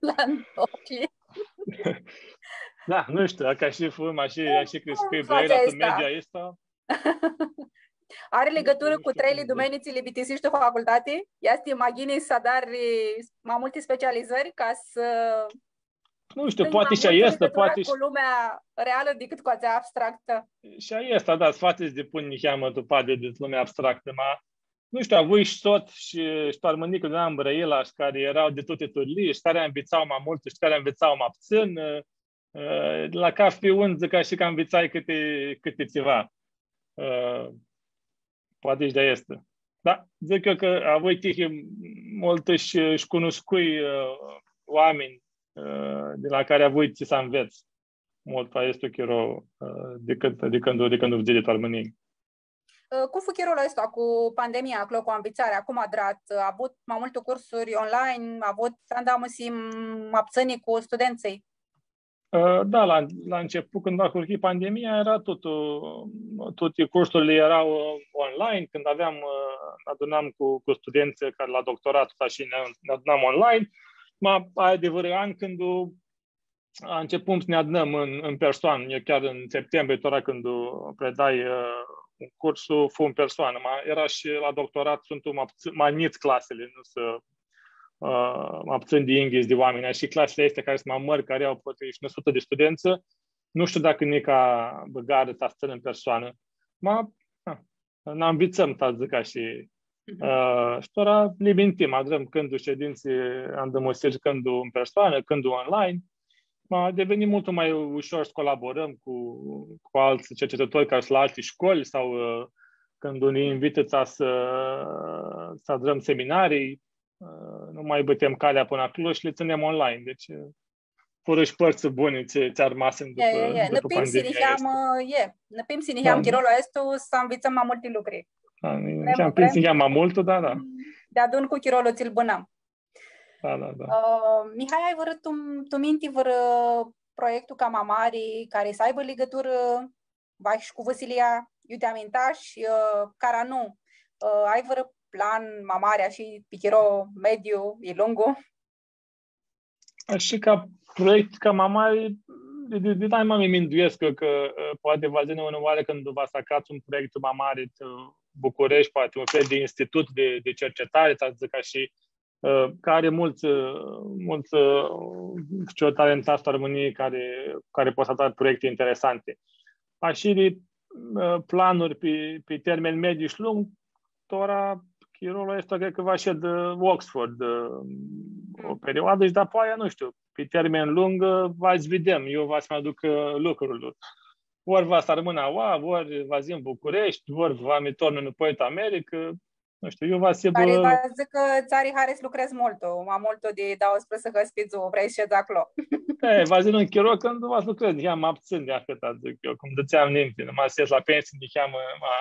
la ochi. Da, nu shtiu, ca shi fum, ashi, ashi criscui Brãila, tu media aestã. Ari ligãturã cu treili dumenii tsi li bitisishi tu facultati? Easti ma ghini s-adari ma multi specializãri ca s-... Nu shtiu, poati shi aestã, poati shi cu lumea realã dicãt cu atsea abstractã. Shi aestã, da, s-fatsi s-dipuni niheamã tu padi di lumea abstractã, ma, nu shtiu, avui shi sots shi, shi tu armãniclu di Brãila, shi cari eara di tuti turlii, shi cari anvitsau ma multu, shi cari anvitsau ma putsãn, ã, la cafi un, dzãc ashi, cã anvitsai cãti, cãti tsiva. Ã, poati shi di aestã. Da, dzãc eu cã avui tihi multu shi, shi cunuscui, ã, oaminj, ã, di la cari avui tsi s-anvets multu aestu chiro, ã, di cãndu, di cãndu, di cãndu fudzii di tu Armãnii. Ã, cum fu chirolu aestu cu pandemia, aclo cu anvitsarea? Cum adrat? Avut ma multi cursuri online? Avut, anda musim, ma putsãni cu studentsãlj? Ã, da, la, la început, cãndu ahurhi pandemia, eara totul, tuti cursurile eara, ã, online, cãndu aveam, ã, nã adunam cu, cu studentsãlj cari la doctorat, tot ashi, nã, nã adunam online. Ma aia di vãrã an, cãndu începum s-nã adunãm în, în persoană. Eu chiar în septembrie, tora cãndu predai, ã, un curs, fu în persoană. Ma eara shi la doctorat, suntu ma puts-, ma njits clasili, nu s-, ã, ma putsãn di yinghits di oaminj. Shi clasili aesti cari suntu ma mãri, cari au poati shi unã sutã di studentsã, nu shtiu dacã nica bãgarã ta s-tsãnã în persoană. Ma, a, nã anvitsãm, ta s-dzãc ashi. Mhm. Ã, shi tora li mintim, adrãm cãndu shedintsi, andãmusiri, cãndu în persoană, cãndu online. Ma deveni multu ma ushor s-colaborãm cu, cu altsã cercetãtori cari suntu la alti shcoli sau, ã, cãndu nã invitã ta s-, s-adrãm seminarii, ã, nu ma bãtem calea pãnã aclo shi li tsãnem online. Deci, ã, furã shi pãrtsã buni tsi, tsi armasirã dupã, dupã pandemia aestã. E, e, e. Nã pimsi niheamã, e. Nã pimsi niheamã chirolu aestu s-anvitsãm ma multi lucri. Da, niheamã pimsi niheamã ma multu, da, da. Deadun cu chirolu tsi-l bãnãm. Da, da, da. Ã, Mihai, ai vãrã tu, tu minti vãrã proiectu cama mari, cari s-aibã ligãturã, va, shi cu vãsilia, iu ti amintash, ã, cara nu, ã, ai vãrã plan ma mari, ashi, pi chiro mediu, i lungu? Ashi ca proiect cama mari, di, di, di daima mi minduescu cã, cã, ã, poati va yinã unã oarã cãndu va s-acats un proiectu ma mari, tu Bucureshti, poati un fel di institut di, di cercetare, s-dzãc ashi, ã, cã ari multsã, ã, multsã, ã, ficiori talentats tu Romãnii cari, cari pot s-adarã proiecte interesante. Ashi di ã, planuri pi, pi termen mediu shi lung, tora chirolu aestu cred cã va shed, ã, Oxford, ã, o perioadã shi dapoaia, nu shtiu, pi termen lung, ã, va s-videm, eu va s-mi aduc, ã, lucrul. Ori va s-armãn aua, ori va s-yin Bucureshti, ori va mi tornu nãpoi tu America, nu shtiu, eu va s-, Cari va dzãcã cã tsã ari hari s-lucredz multu, ma multu di dauãsprãdzatsi hãrsi pi dzuã, vrei s-shedz aclo. E, va s-yinã un chiro cãndu va s-lucredz, ia, ma putsãn di ahãt, dzãc eu, cum dzãtseam ninti, ma s-es la pensii, niheamã, ma,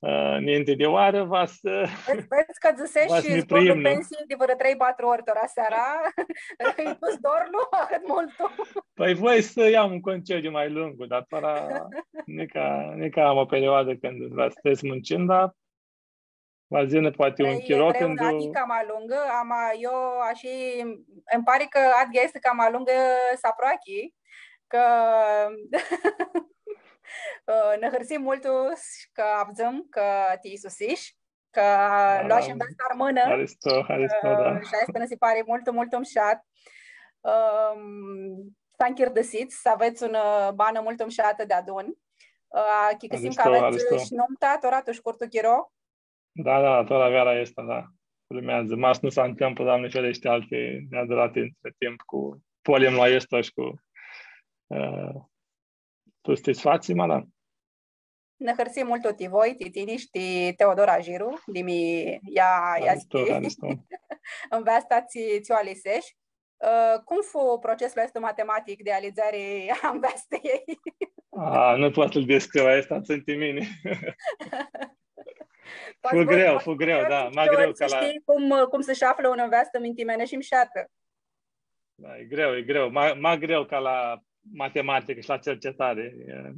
ã, ninti di oarã, va s-, Vedz, vedz cã dzãseshi va s-mi zborlu priimnã. Pensii di vãrã trei, patru ori tora seara, ãlj duts dorlu ahãt multu. Pãi voi s-ljau un concediu ma lungu, dar tora nica, nica am o perioadã cãndu va s-, s-mãncim, dar va s-yinã poati un chiro cãndu... Pãi, e greu, da, nica ma lungã, ama eu ashi, ãnj pari cã adghea easti cama lungã s-aproachi, cã, ã, nã hãrsim multu cã avdzãm, cã ti isusish, cã loashi nveastã armãnã. Haristo, haristo, da. Ã, shi aestã nã si pari multu, multu mushat. Ãm, s-anchirdãsits, s-avets unã, ã, banã multu mushatã deadun. Ã, achicãsim cã avets shi numta, tora tu shcurtu chiro. Da, da, tora veara aestã, da. Urmeadzã. Ma s-nu s-ntãmplã, Doamne ferește, alti neadurati între timp cu polimlu aestu shi cu, ã, tu s-ti sfatsi, ma da. Nã hãrsim multu ti voi, ti tini shi ti Teodora Jiru, di mi, ea, ea easti nveasta tsi, tsi u alisesh. Ã, cum fu procesul aestu matematic di alidzeari a nveastãljei? A, nu pot s-lu descriu, aestã tsãn ti mini. Fu greu, fu greu, da, ma greu ca la... Shtii cum, cum s-shi aflã unã nveastã mintimenã shi mushatã. Da, e greu, e greu. Ma, ma greu ca la matematicã shi la cercetari. E.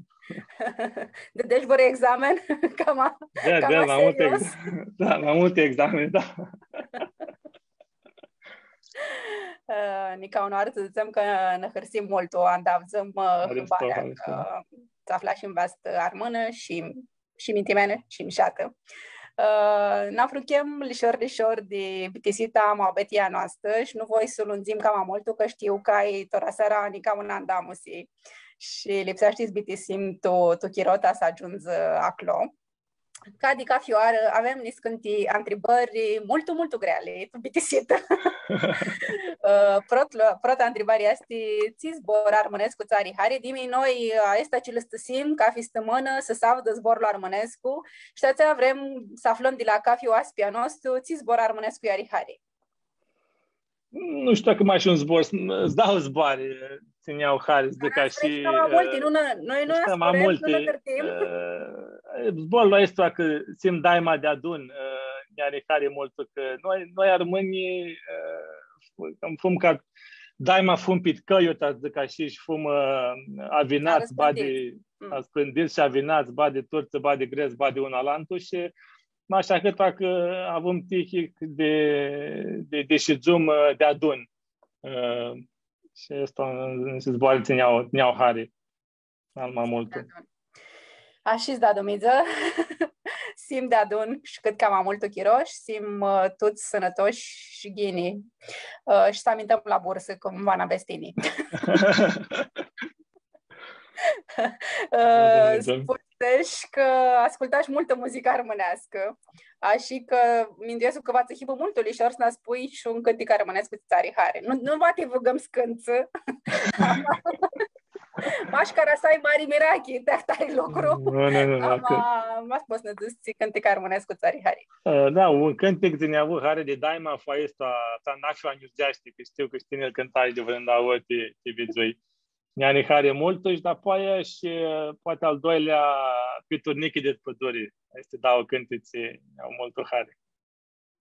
Dãdesh vãrã examen? Cama, da, cama da, ma multi serios? Ex-, da, ma multi exameni, da. Ã, nica unãoarã s-dzãtsem cã nã hãrsim multu, anda avdzãm, ã, hãbarea cã s-aflash shi nveastã armãnã shi shi mintimenã shi mushatã. Ã, n-afruchem lishor, lishor di bitisita muabetea a noastrã shi nu voi s-u lundzim cama multu, cã shtiu cã ai tora seara nica unã andamusi shi lipseashti s-bitisim tu, tu chiro ta s-agiundzi aclo. Ca di cafi oarã, avem niscãnti ntribãri multu, multu greali, tu bitisitã. Ã, protlu-, prota ntribari easti, tsi zbor armãnescu tsã ari hari? Di mi noi, aestã tsi listãsim, cafi stãmãnã, s-avdã zborlu armãnescu. Shi atsea vrem s-aflãm di la cafi oaspi a nostru, tsi zbor armãnescu lj-ari hari. Nu shtiu cã ma shi un zbor, s-, s-dau zboarã, tsi nj-au hari, s-dzãc ca shi, cama multi, ã, nu nã, noi nu nã spunem, nu nã cãrtim. Ã, zborlu aestu cã s-him daima deadun, ã, nj-ari hari multu cã noi, noi armãnjlji, ã, fum ca, daima fum pit cãljuri, ta s-dzãc ashi, shi fum, ã, avinats, ba di, asprãndits shi avinats, ba di turtsã, ba di grets, ba di un alantu shi mash ahãtã cã avum tihi di, di, di shidzum, ã, deadun. Ã, shi aestã nji si zboarã tsi nj-au, nj-au hari. Al ma multu. Ashi s-da Dumnidzã. S-him deadun shi cãt cama multu chiro shi s-him, ã, tuts sãnãtoshi shi ghini. Ã, shi s-amintãm la bursã, cum va n-avets tini. Ã, spusesh cã ascultash multã muzicã armãneascã, ashi cã minduescu cã va tsã hibã multu lishor s-nã spui shi un cãntic armãnescu tsi tsã ari hari. Nu, nu va ti bãgãm s-cãntsã. Mash cara s-ai mari mirachi ti ahtari lucru. Nu, nu, nu, ama, ma s-pots s-nã dzãts tsi cãntic armãnescu tsã ari hari. Ã, da, un cãntic tsi nj-avu hari di daima fu aestu, a, ta, Nafiu anjurgeashti, cã shtiu cã shi tini lu cãntash di vãrã dauã ori ti, ti vidzui. Nj-ari hari multu shi dapoaia shi, poati al doilea, Piturnichi di pãduri. Easti dauã cãntitsi, nj-au multu hari.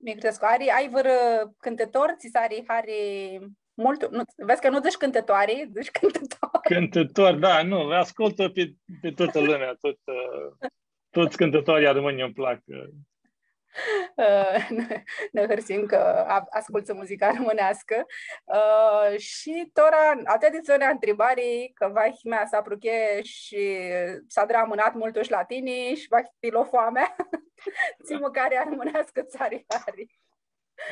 Mi criscu, ari, ai vãrã cãntãtor tsi tsã ari hari multu? Nu, vedz cã nu dzãts cãntãtoari, dzãts cãntãtor. Cãntãtor, da, nu, ascultu pi, pi tutã lumea, tut, ã, tuts cãntãtoarlji armãnj nji plac, ã. Ã, nã, nã hãrsim cã a-, ascultsã muzica armãneascã. Ã, shi tora, atsea di tsi ntribari, cã vahi mea s-apruche shi s-adrã amãnat multu shi la tini shi vahi ti lo foamea. Tsi mãcari armãneascã tsã ari hari?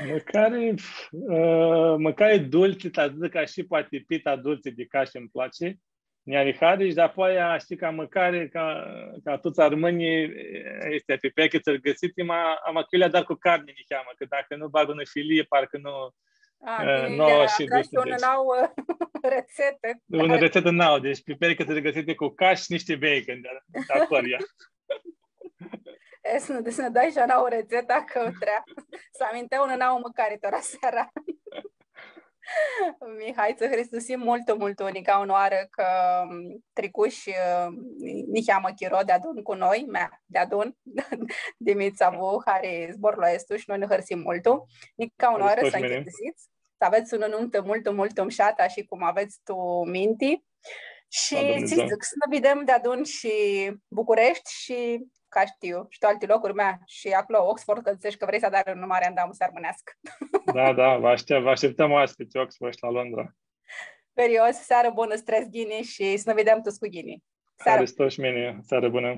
Mãcari, ã, mãcari dultsi, ta s-dzãc ashi, poati pita dultsi di cashi nji place. nj-ari hari shi dapoaia, shtii, ca mãcari, ca, ca tuts armãnjlji, easti, piperchi tsãrgãsiti, ma, ama cã eu li adar cu carni niheamã, cã dacã nu bag unã filii, parcã nu, A, e, tini nu, li shi aflashi dusi, unã deci. Nauã retsetã. Unã retsetã nauã, deci piperchi tsãrgãsiti cu cash shi nishti bacon di, di aclo. E, s-nã, s-nã dai shi a nauã retsetã, cã trea. S-aminti unã nauã mãcari tora seara. Mihai, tsã hãristusim multu, multu, nica unãoarã cã, m, tricushi, ã, niheamã chiro deadun cu noi, mea, deadun, Dimits avu hari zborlu aestu shi noi nã hãrsim multu. Nica unãoarã s-achicãsits, s-avets unã numtã multu, multu mushatã, ashi cum avets tu minti. Shi, tsi dzãc, s-nã videm deadun shi Bucureshti shi, ca shtiu, shi tu alti locuri, mea, shi aclo, Oxford, cã dzãtseshi cã vrei s-adari unã mari andamusi armãneascã. Da, da, vã ashteptãm, vã ashteptãm oaspits Oxford shi la Londra. Verios, searã bunã, s-trets ghini shi s-nã videm tuts cu ghini. Searã. Haristo shi mini, searã bunã.